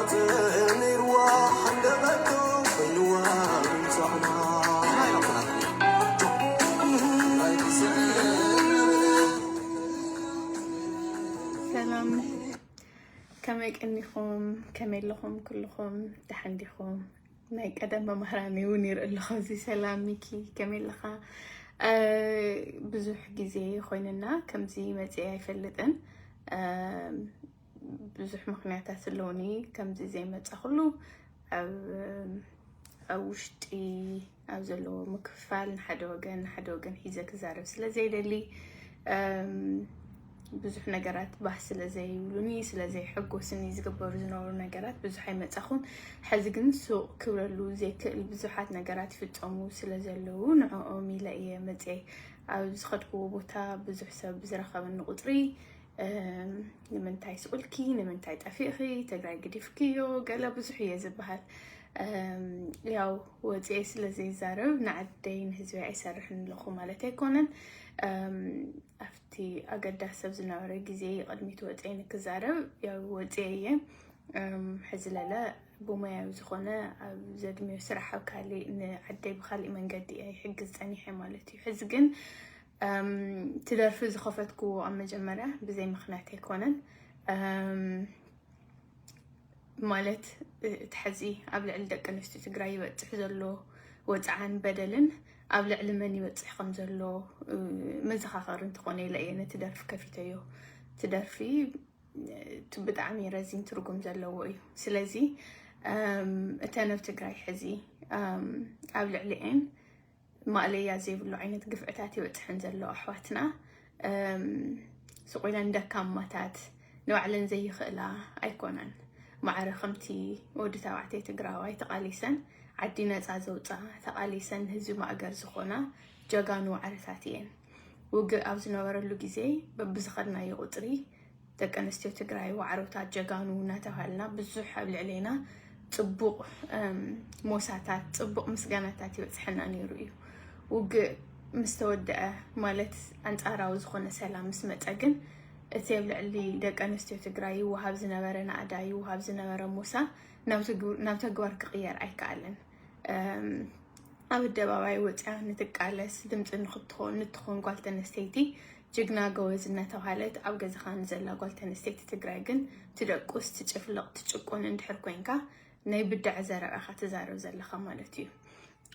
ነይርዋ፣ ሃንደበቱ ኮይንዋ፣ ምንጻቕና። ሰላም፣ ከመይ ቀኒኹም? ከመይ ኣለኹም? ኩልኹም ደሓን ዲኹም? ናይ ቀደም መምህራን እውን ይርኢ ኣለኹ። እዚ ሰላም ሚኪ፣ ከመይ ኣለኻ? እ፣ ብዙሕ ግዜ ኮይንና ከምዚ መፅአ ኣይፈልጥን። እ፣ ብዙሕ ምኽንያታት ኣለውኒ ከምዚ ዘይመፃኹሉ። ኣብ፣ ኣብ ውሽጢ ኣብ ዘለዎ ምክፍፋል ንሓደ ወገን፣ ንሓደ ወገን ሒዘ ክዛረብ ስለ ዘይደሊ፣ እም፣ ብዙሕ ነገራት ባህ ስለ ዘይብሉኒ፣ ስለ ዘይሐጎስኒ ዝግበሩ ዝነበሩ ነገራት ብዙሕ ኣይመጻኹን። ሕዚ ግን ሱቕ ክብለሉ ዘይክእል ብዙሓት ነገራት ይፍጸሙ ስለ ዘለዉ ንዕኦም ኢለ እየ መጽየ። ኣብ ዝኸድክዎ ቦታ ብዙሕ ሰብ ብዝረኸበኒ ቁጽሪ፣ እም፣ ንምንታይ ስቑልኪ? ንምንታይ ጠፊእኺ? ትግራይ ግዲፍክዮ? ገለ ብዙሕ እየ ዝበሃል። እም፣ ያው ወፅየ ስለ ዘይዛረብ ንዓደይ ንህዝቢ ኣይሰርሕን ኣለኹ ማለት ኣይኮነን። እም፣ ኣብቲ ኣገዳሲ ኣብ ዝነበረ ግዜ ቅድሚት ወፅየ ንክዛረብ ያው ወፅየ እየ። እም፣ ሕዚ ለለ ብሞያዊ ዝኾነ ኣብ ዘድምዮ ስራሕ ኣብ ካሊእ ንዓደይ ብካሊእ መንገዲ እየ ይሕግዝ ፀኒሐ ማለት እዩ። ሕዚ ግን እም፣ እቲ ደርፊ ዝኸፈትክዎ ኣብ መጀመርያ ብዘይ ምኽንያት ኣይኮነን። እም፣ ማለት፣ እ፣ እቲ ሕዚ ኣብ ልዕሊ ደቂ ኣንስትዮ ትግራይ ይበፅሕ ዘሎ ወፅዓን በደልን ኣብ ልዕሊ መን ይበፅሕ ከም ዘሎ፣ እ፣ መዘኻኸሪ እንትኾነ ኢለ እየ ነቲ ደርፊ ከፊተዮ። እቲ ደርፊ፣ እ፣ እቲ ብጣዕሚ ረዚን ትርጉም ዘለዎ እዩ። ስለዚ፣ እም፣ እተን ኣብ ትግራይ ሕዚ፣ እም፣ ኣብ ልዕሊኤን ማእለያ ዘይብሉ ዓይነት ግፍዕታት ይበፅሐን ዘሎ ኣሕዋትና፣ እም፣ ስቕ ኢለን ደካማታት፣ ንባዕለን ዘይኽእላ ኣይኮናን። ማዕረ ከምቲ ወዲ ተባዕታይ ትግራዋይ ተቓሊሰን ዓዲ ነፃ ዘውፅኣ፣ ተቓሊሰን ንህዝቢ ማእገር ዝኾና ጀጋኑ ዋዕሮታት እየን። ውግእ ኣብ ዝነበረሉ ግዜ በብዝኸድናዮ ቁፅሪ ደቂ ኣንስትዮ ትግራይ ዋዕሮታት ጀጋኑ እናተባሃልና ብዙሕ ኣብ ልዕሌና ፅቡቕ፣ እም፣ ሞሳታት፣ ፅቡቕ ምስጋናታት ይበፅሐና ነይሩ እዩ። ውግእ ምስ ተወደአ፣ ማለት ኣንፃራዊ ዝኾነ ሰላም ምስ መፀ ግን እቲ ኣብ ልዕሊ ደቂ ኣንስትዮ ትግራይ ይወሃብ ዝነበረ ናእዳ፣ ይወሃብ ዝነበረ ሞሳ ናብ ትግ-፣ ናብ ተግባር ክቕየር ኣይከኣለን። እም፣ ኣብ ኣደባባይ ወፅያ ንትቃለስ፣ ድምፂ ንክትኾን፣ ንትኾን ጓል ተነስተይቲ ጅግና ጎበዝ እናተባሃለት ኣብ ገዛኻ ንዘላ ጓል ተነስተይቲ ትግራይ ግን ትደቁስ፣ ትጭፍልቕ፣ ትጭቁን እንድሕር ኮይንካ ናይ ብድዐ ዘረባ ኢኻ ትዛረብ ዘለኻ ማለት እዩ።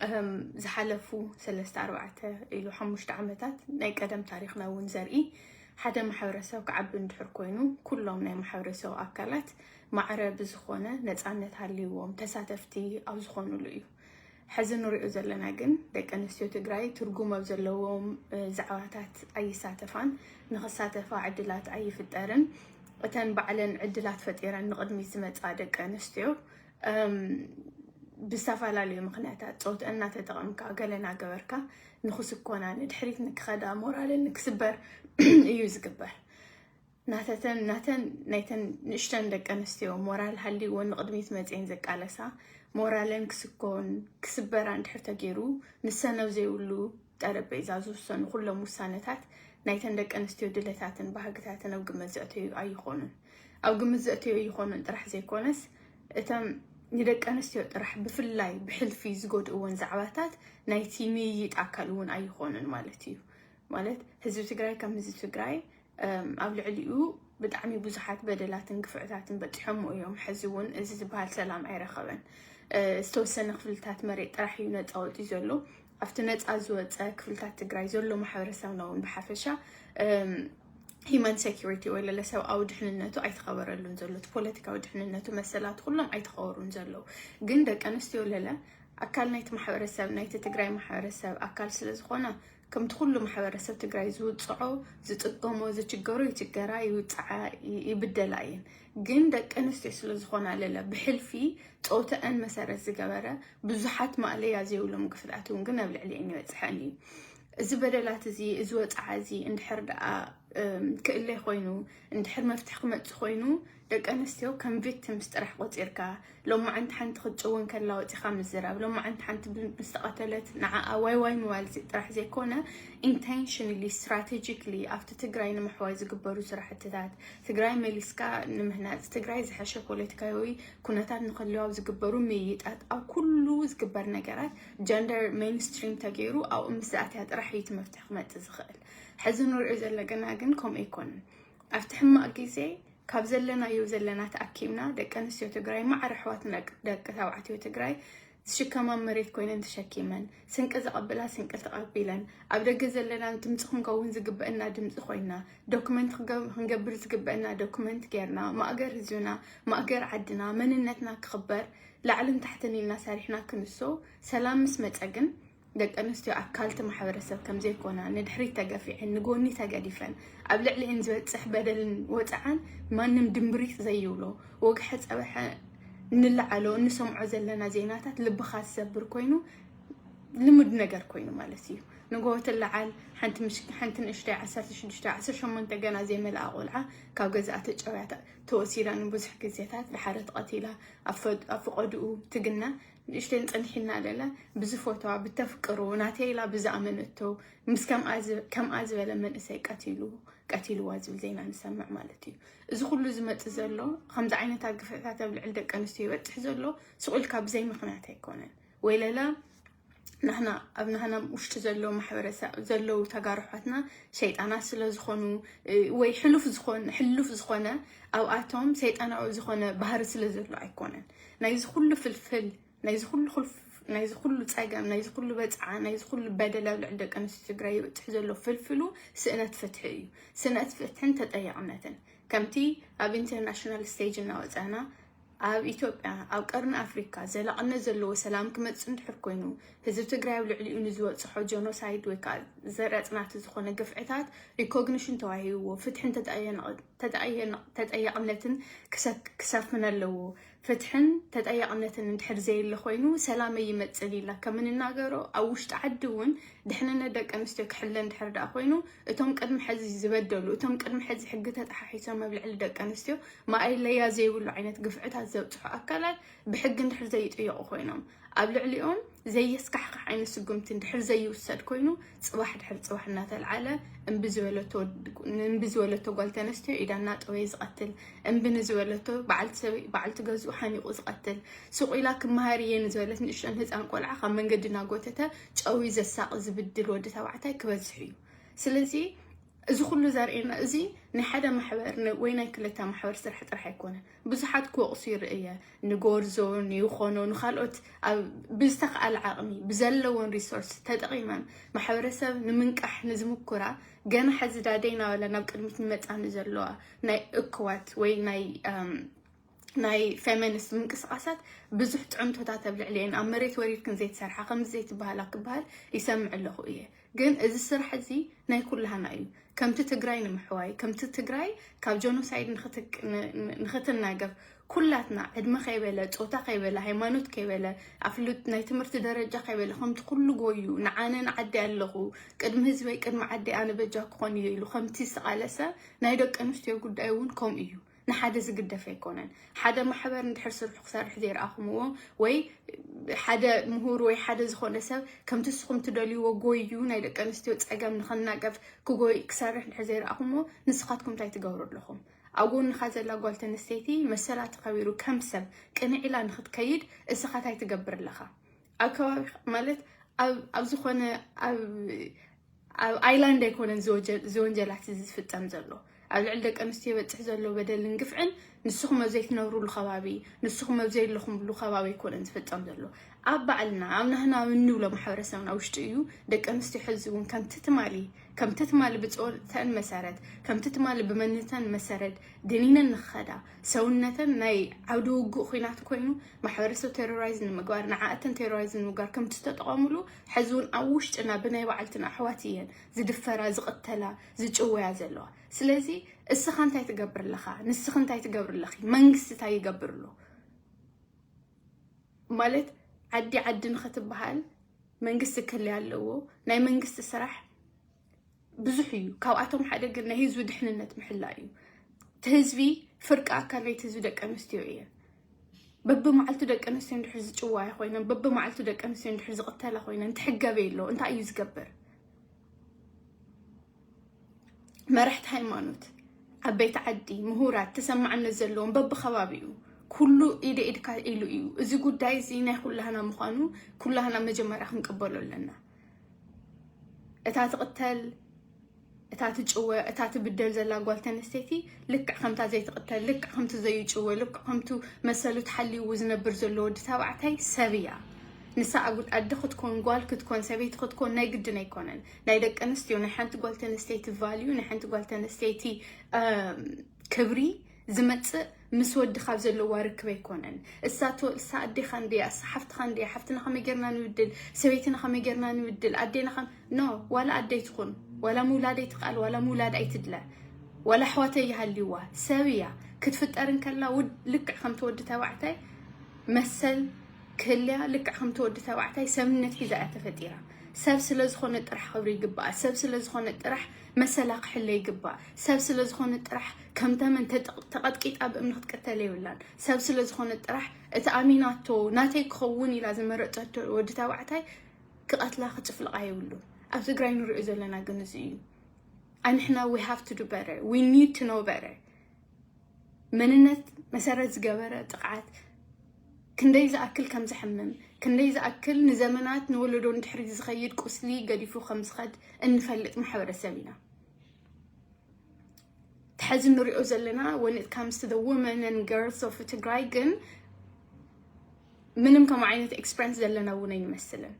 እህም፣ ዝሓለፉ ሰለስተ፣ ኣርባዕተ ኢሉ ሓሙሽተ ዓመታት ናይ ቀደም ታሪኽና እውን ዘርኢ ሓደ ማሕበረሰብ ክዓቢ እንድሕር ኮይኑ ኩሎም ናይ ማሕበረሰቡ ኣካላት ማዕረ ብዝኾነ ነፃነት ሃልይዎም ተሳተፍቲ ኣብ ዝኾኑሉ እዩ። ሕዚ ንሪኦ ዘለና ግን ደቂ ኣንስትዮ ትግራይ ትርጉም ኣብ ዘለዎም፣ እ፣ ዛዕባታት ኣይሳተፋን። ንኽሳተፋ ዕድላት ኣይፍጠርን። እተን ባዕለን ዕድላት ፈጢረን ንቕድሚት ዝመፃ ደቂ ኣንስትዮ፣ እም፣ ብዝተፈላለዩ ምኽንያታት ፆትአን እናተጠቐምካ ገለ እናገበርካ ንኽስኮና፣ ንድሕሪት ንክኸዳ፣ ሞራለን ንክስበር እዩ ዝግበር። ናተተን፣ ናተን፣ ናይተን ንእሽተን ደቂ ኣንስትዮ ሞራል ሃልይወን ንቕድሚት መፅየን ዝቃለሳ፣ ሞራለን ክስኮን ክስበራ እንድሕር ተገይሩ፣ ንሰን ኣብ ዘይብሉ ጠረጴዛ ዝውሰኑ ኩሎም ውሳነታት ናይተን ደቂ ኣንስትዮ ድሌታትን ባህግታትን ኣብ ግምት ዘእተዩ ኣይኾኑን። ኣብ ግምት ዘእተዩ ኣይኾኑን ጥራሕ ዘይኮነስ፣ እተን ንደቂ ኣንስትዮ ጥራሕ ብፍላይ ብሕልፊ ዝጎድእወን ዛዕባታት ናይቲ ምይይጥ ኣካል እውን ኣይኾኑን ማለት እዩ። ማለት ህዝቢ ትግራይ ከም ህዝቢ ትግራይ እም፣ ኣብ ልዕሊኡ ብጣዕሚ ብዙሓት በደላትን ግፍዕታትን በፂሖምዎ እዮም። ሕዚ እውን እዚ ዝበሃል ሰላም ኣይረኸበን። እ፣ ዝተወሰነ ክፍልታት መሬት ጥራሕ እዩ ነፃ ወፂኡ ዘሎ። ኣብቲ ነፃ ዝወፀ ክፍልታት ትግራይ ዘሎ ማሕበረሰብና እውን ብሓፈሻ፣ እም፣ ሂማን ሴኪሪቲ ወይ ለለ ሰብኣዊ ድሕንነቱ ኣይተኸበረሉን ዘሎ። እቲ ፖለቲካዊ ድሕንነቱ፣ መሰላቱ ኩሎም ኣይተኸበሩን ዘለዉ። ግን ደቂ ኣንስትዮ ለለ ኣካል ናይቲ ማሕበረሰብ፣ ናይቲ ትግራይ ማሕበረሰብ ኣካል ስለ ዝኾና፣ ከምቲ ኩሉ ማሕበረሰብ ትግራይ ዝውፅዖ፣ ዝፅገሞ፣ ዝችገሮ ይችገራ፣ ይውፅዓ፣ ይ-፣ ይብደላ እየን። ግን ደቂ ኣንስትዮ ስለ ዝኾና ለለ ብሕልፊ ፆተአን መሰረት ዝገበረ ብዙሓት ማእለያ ዘይብሎም ግፍዕታት እውን ግን ኣብ ልዕሊአን ይበፅሐን እዩ። እዚ በደላት እዚ፣ እዚ ወፅዓ እዚ እንድሕር ደኣ ክእለ ኮይኑ፣ እንድሕር መፍትሒ ክመጽእ ኮይኑ፣ ደቂ ኣንስትዮ ከም ቪክቲምስ ጥራሕ ቆጺርካ፣ ሎማዓንቲ ሓንቲ ክትጭወን ከላ ወጺኻ ምዝራብ፣ ሎማዓንቲ ሓንቲ ምስተቐተለት ንዓኣ ዋይ ዋይ ምባል ጥራሕ ዘይኮነ፣ ኢንቴንሽንሊ ስትራቴጂክሊ ኣብቲ ትግራይ ንምሕዋይ ዝግበሩ ስራሕትታት፣ ትግራይ መሊስካ ንምህናፅ፣ ትግራይ ዝሐሸ ፖለቲካዊ ኩነታት ንክልዋብ ዝግበሩ ምይይጣት፣ ኣብ ኩሉ ዝግበር ነገራት ጀንደር ሜንስትሪም ተገይሩ ኣብኡ ምስ ዝኣትያ ጥራሕ እዩ እቲ መፍትሒ ክመፅእ ዝኽእል። ሕዚ ንሪኦ ዘለና ግን ከምኡ ኣይኮነን። ኣብቲ ሕማቕ ግዜ ካብ ዘለናዮ ዘለና ተኣኪብና ደቂ ኣንስትዮ ትግራይ ማዕረ ኣሕዋት ደቂ ተባዕትዮ ትግራይ ዝሽከማ መሬት ኮይነን ተሸኪመን፣ ስንቂ ዘቐብላ ስንቂ ተቐቢለን፣ ኣብ ደገ ዘለና ድምፂ ክንከውን ዝግበአና ድምፂ ኮይና፣ ዶክመንት ክንገብር ዝግበአና ዶክመንት ጌርና፣ ማእገር ህዝብና፣ ማእገር ዓድና፣ መንነትና ክኽበር ላዕልን ታሕትን ኢልና ሰሪሕና ክንሶ፣ ሰላም ምስ መፀ ግን ደቂ ኣንስትዮ ኣካልቲ ማሕበረሰብ ከምዘይኮና፣ ንድሕሪት ተገፊዐን፣ ንጎኒ ተገዲፈን፣ ኣብ ልዕሊኤን ዝበፅሕ በደልን ወፅዓን ማንም ድምብሪጥ ዘይብሎ፣ ወግሐ ፀብሐ እንለዓሎ እንሰምዖ ዘለና ዜናታት ልብኻ ዝሰብር ኮይኑ ልሙድ ነገር ኮይኑ ማለት እዩ። ንጎሆ ትለዓል ሓንቲ ንእሽተይ ዓሰርተ ሽዱሽተ ዓሰርተ ሸሞንተ ገና ዘይመልኣ ቆልዓ ካብ ገዛኣ ተጨውያ ተወሲዳ ንብዙሕ ግዜታት ድሓረ ተቐቲላ ኣብ ፈቐድኡ ትግነ ንእሽተን ጸኒሕና ለለ ብዝፈትዋ ብተፍቅሮ ናተይ ኢላ ብዝኣመነቶ ምስ ከምኣ ዝበለ መንእሰይ ቀቲሉ ቀቲልዋ ዝብል ዜና ንሰምዕ ማለት እዩ። እዚ ኩሉ ዝመጽእ ዘሎ ከምዚ ዓይነታት ግፍዕታት ኣብ ልዕሊ ደቂ ኣንስትዮ ይበጽሕ ዘሎ ስቕ ኢልካ ብዘይ ምኽንያት ኣይኮነን። ወይ ለለ ናህና ኣብ ናህና ውሽጢ ዘሎ ማሕበረሰብ ዘለዉ ተጋሩ ኣሕዋትና ሸይጣናት ስለ ዝኾኑ ወይ ሕሉፍ ዝኾነ ሕሉፍ ዝኾነ ኣብኣቶም ሰይጣናዊ ዝኾነ ባህሪ ስለ ዘሎ ኣይኮነን። ናይዚ ኩሉ ፍልፍል ናይዚ ኩሉ ናይዚ ኩሉ ፀገም ናይዚ ኩሉ በፅዓ ናይዚ ኩሉ በደል ኣብ ልዕሊ ደቂ ኣንስትዮ ትግራይ ይበፅሕ ዘሎ ፍልፍሉ ስእነት ፍትሒ እዩ። ስእነት ፍትሕን ተጠያቕነትን ከምቲ ኣብ ኢንተርናሽናል ስቴጅ እናወፀና ኣብ ኢትዮጵያ ኣብ ቀርኒ ኣፍሪካ ዘላቕነት ዘለዎ ሰላም ክመፅእ እንድሕር ኮይኑ ህዝቢ ትግራይ ኣብ ልዕሊኡ ንዝበፅሖ ጀኖሳይድ ወይ ከዓ ዘረፅናት ዝኾነ ግፍዕታት ሪኮግኒሽን ተዋሂብዎ ፍትሕን ተጠያቕነትን ክሰፍን ኣለዎ። ፍትሕን ተጠያቕነትን እንድሕር ዘየለ ኮይኑ ሰላም ኣይመፅን ኢልና ከምንናገሮ ኣብ ውሽጢ ዓዲ እውን ድሕንነት ደቂ ኣንስትዮ ክሕለ እንድሕር ደኣ ኮይኑ እቶም ቅድሚ ሕዚ ዝበደሉ እቶም ቅድሚ ሕዚ ሕጊ ተጣሓሒሶም ኣብ ልዕሊ ደቂ ኣንስትዮ ማእለያ ዘይብሉ ዓይነት ግፍዕታት ዘብፅሑ ኣካላት ብሕጊ እንድሕር ዘይጥየቑ ኮይኖም ኣብ ልዕሊኦም ዘየስካሕክሕ ዓይነት ስጉምቲ እንድሕር ዘይውሰድ ኮይኑ ፅባሕ ድሕሪ ፅባሕ እናተልዓለ እምቢ ዝበለቶ እምቢ ዝበለቶ ጓል ተነስትዮ ኢዳ እናጠወየ ዝቐትል እምቢ ንዝበለቶ በዓልቲ ገዝኡ ሓኒቑ ዝቐትል ሱቕ ኢላ ክመሃር እየ ንዝበለት ንእሽተን ህፃን ቆልዓ ካብ መንገዲ እናጎተተ ጨውዩ ዘሳቒ ዝብድል ወዲ ተባዕታይ ክበዝሕ እዩ። ስለዚ እዚ ኩሉ ዘርእየና እዚ ናይ ሓደ ማሕበር ወይ ናይ ክልተ ማሕበር ስራሕ ጥራሕ ኣይኮነን። ብዙሓት ክወቕሱ ይርእየ ንጎርዞ ንይኾኖ ንካልኦት ብዝተኽኣለ ዓቕሚ ብዘለዎን ሪሶርስ ተጠቒመን ማሕበረሰብ ንምንቃሕ ንዝምኩራ ገና ሕዚ ዳደይ ናበላ ናብ ቅድሚት ንመፃኒ ዘለዋ ናይ እክዋት ወይ ናይ ናይ ፌሚኒስት ምንቅስቃሳት ብዙሕ ፅዕንቶታት ኣብ ልዕሊኤን ኣብ መሬት ወሪድክን ዘይትሰርሓ ከምዚ ዘይትበሃላ ክበሃል ይሰምዕ ኣለኹ እየ። ግን እዚ ስራሕ እዚ ናይ ኩላህና እዩ። ከምቲ ትግራይ ንምሕዋይ ከምቲ ትግራይ ካብ ጀኖሳይድ ንክትናገፍ ኩላትና ዕድመ ከይበለ ፆታ ከይበለ ሃይማኖት ከይበለ ኣፍሉት ናይ ትምህርቲ ደረጃ ከይበለ ከምቲ ኩሉ ጎዩ ንዓነ ንዓዲ ኣለኹ ቅድሚ ህዝበይ ቅድሚ ዓዲ ኣነ በጃ ክኾን እየ ኢሉ ከምቲ ዝተቃለሰ ናይ ደቂ ኣንስትዮ ጉዳይ እውን ከምኡ እዩ። ንሓደ ዝግደፍ ኣይኮነን። ሓደ ማሕበር እንድሕር ስርሑ ክሰርሕ ዘይረኣኹምዎ ወይ ሓደ ምሁር ወይ ሓደ ዝኾነ ሰብ ከምቲ ንስኹም ትደልይዎ ጎዩ ናይ ደቂ ኣንስትዮ ፀገም ንኸናገፍ ክጎይ ክሰርሕ እንድሕር ዘይረኣኹምዎ ንስኻትኩም እንታይ ትገብሩ ኣለኹም? ኣብ ጎንኻ ዘላ ጓል ተነስተይቲ መሰላ ተኸቢሩ ከም ሰብ ቅንዕ ኢላ ንኽትከይድ እስኻ እንታይ ትገብር ኣለኻ? ኣብ ከባቢ ማለት ኣብ ዝኾነ ኣብ ኣብ ኣይላንድ ኣይኮነን ዝወንጀላት እዚ ዝፍፀም ዘሎ ኣብ ልዕሊ ደቂ ኣንስትዮ ይበፅሕ ዘሎ በደልን ግፍዕን ንስኹም ኣብ ዘይትነብሩሉ ከባቢ ንስኹም ኣብ ዘይለኹምሉ ከባቢ ኣይኮነን ዝፍፀም ዘሎ ኣብ ባዕልና ኣብ ናህና ኣብ እንብሎ ማሕበረሰብና ውሽጢ እዩ። ደቂ ኣንስትዮ ሕዚ እውን ከምቲ ትማሊ ከምቲ ትማሊ ብፆተን መሰረት ከምቲ ትማሊ ብመንነተን መሰረት ደኒነን ንኸዳ ሰውነተን ናይ ዓውዲ ውግእ ኩናት ኮይኑ ማሕበረሰብ ቴሮራይዝ ንምግባር ንዓእተን ቴሮራይዝ ንምግባር ከምቲ ዝተጠቐሙሉ ሕዚ እውን ኣብ ውሽጥና ብናይ ባዕልትና ኣሕዋት እየን ዝድፈራ ዝቕተላ ዝጭወያ ዘለዋ። ስለዚ እስኻ እንታይ ትገብር ኣለኻ? ንስኺ እንታይ ትገብር ኣለኺ? መንግስቲ እንታይ ይገብር ኣሎ? ማለት ዓዲ ዓዲ ንኸትበሃል መንግስቲ ክህልያ ኣለዎ። ናይ መንግስቲ ስራሕ ብዙሕ እዩ። ካብኣቶም ሓደ ግን ናይ ህዝቢ ድሕንነት ምሕላው እዩ። እቲ ህዝቢ ፍርቂ ኣካል ናይቲ ህዝቢ ደቂ ኣንስትዮ እየን። በብመዓልቱ ደቂ ኣንስትዮ እንድሕር ዝጭወያ ኮይነን፣ በብመዓልቱ ደቂ ኣንስትዮ እንድሕር ዝቕተላ ኮይነን፣ ትሕገበ ኣሎ። እንታይ እዩ ዝገብር? መራሕቲ ሃይማኖት፣ ዓበይቲ ዓዲ፣ ምሁራት፣ ተሰማዕነት ዘለዎም በብኸባቢኡ ኩሉ ኢደ ኢድካ ኢሉ እዩ። እዚ ጉዳይ እዚ ናይ ኩላህና ምዃኑ ኩላህና መጀመርያ ክንቅበሎ ኣለና። እታ ትቕተል፣ እታ ትጭወ፣ እታ ትብደል ዘላ ጓል ተንስተይቲ ልክዕ ከምታ ዘይትቕተል፣ ልክዕ ከምቲ ዘይጭወ፣ ልክዕ ከምቱ መሰሉ ተሓልይዎ ዝነብር ዘሎ ወዲ ተባዕታይ ሰብ እያ። ንሳ ኣጉል ኣደ ክትኮን፣ ጓል ክትኮን፣ ሰበይቲ ክትኮን ናይ ግድን ኣይኮነን። ናይ ደቂ ኣንስትዮ፣ ናይ ሓንቲ ጓል ተንስተይቲ ቫልዩ፣ ናይ ሓንቲ ጓል ተንስተይቲ፣ እም፣ ክብሪ ዝመጽእ ምስ ወዲ ካብ ዘለዋ ርክብ ኣይኮነን። እሳ ቶ-፣ እሳ ኣዴኻ እንድያ፣ እሳ ሓፍትኻ እንድያ፣ ሓፍትና ከመይ ጌርና ንብድል፣ ሰበይትና ከመይ ጌርና ንብድል፣ ኣዴና ከም-፣ ኖ፣ ዋላ ኣደይ ትኹን፣ ዋላ ምውላደይ ትኽኣል፣ ዋላ ምውላድ ኣይትድለ፣ ዋላ ኣሕዋተይ ይሃልይዋ፣ ሰብ እያ። ክትፍጠር እንከላ ውድ-፣ ልክዕ ከምቲ ወዲ ተባዕታይ መሰል ክህልያ፣ ልክዕ ከምቲ ወዲ ተባዕታይ ሰብነት ሒዛ እያ ተፈጢራ። ሰብ ስለ ዝኾነ ጥራሕ ክብሪ ይግባኣ። ሰብ ስለ ዝኾነ ጥራሕ መሰላ ክሕለ ይግባእ። ሰብ ስለ ዝኾነ ጥራሕ ከም ተመን ተጠቕ-፣ ተቐጥቂጣ ብእምኒ ክትቅተል የብላን። ሰብ ስለ ዝኾነ ጥራሕ እቲ ኣሚናቶ ናተይ ክኸውን ኢላ ዝመረጸቶ ወዲ ተባዕታይ ክቐትላ ክጭፍልቓ የብሉን። ኣብ ትግራይ ንሪኦ ዘለና ግን እዚ እዩ። ኣንሕና we have to do better. We need to know better. መንነት መሰረት ዝገበረ ጥቕዓት ክንደይ ዝኣክል ከም ዘሕምም፣ ክንደይ ዝኣክል ንዘመናት ንወለዶ ንድሕሪት ዝኸይድ ቁስሊ ገዲፉ ከም ዝኸድ እንፈልጥ ማሕበረሰብ ኢና። እቲ ሕዚ ንሪኦ ዘለና when it comes to the women and girls of ትግራይ ግን ምንም ከም ዓይነት ኤክስፐሪንስ ዘለና እውን ኣይንመስልን።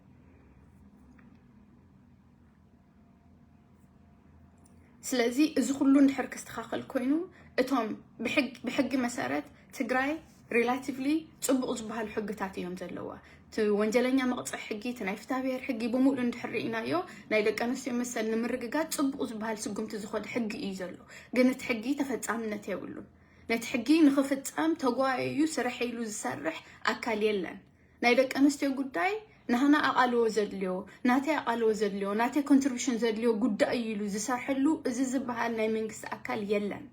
ስለዚ እዚ ኩሉ እንድሕር ክስተኻኸል ኮይኑ እቶም ብሕግ-፣ ብሕጊ መሰረት ትግራይ ሪላቲቭሊ ጽቡቕ ዝበሃሉ ሕግታት እዮም ዘለዋ። እቲ ወንጀለኛ መቕጽዒ ሕጊ፣ እቲ ናይ ፍትሐ ብሔር ሕጊ ብምሉእ እንድሕር ርኢናዮ ናይ ደቂ ኣንስትዮ መሰል ንምርግጋጽ ጽቡቕ ዝበሃል ስጉምቲ ዝኾነ ሕጊ እዩ ዘሎ። ግን እቲ ሕጊ ተፈጻምነት የብሉን። ነቲ ሕጊ ንኽፍጸም ተጓየዩ ስራሕ ኢሉ ዝሰርሕ ኣካል የለን። ናይ ደቂ ኣንስትዮ ጉዳይ ናህና ኣቓልቦ ዘድልዮ፣ ናተይ ኣቓልቦ ዘድልዮ፣ ናተይ ኮንትሪቢሽን ዘድልዮ ጉዳይ እዩ ኢሉ ዝሰርሐሉ እዚ ዝበሃል ናይ መንግስቲ ኣካል የለን።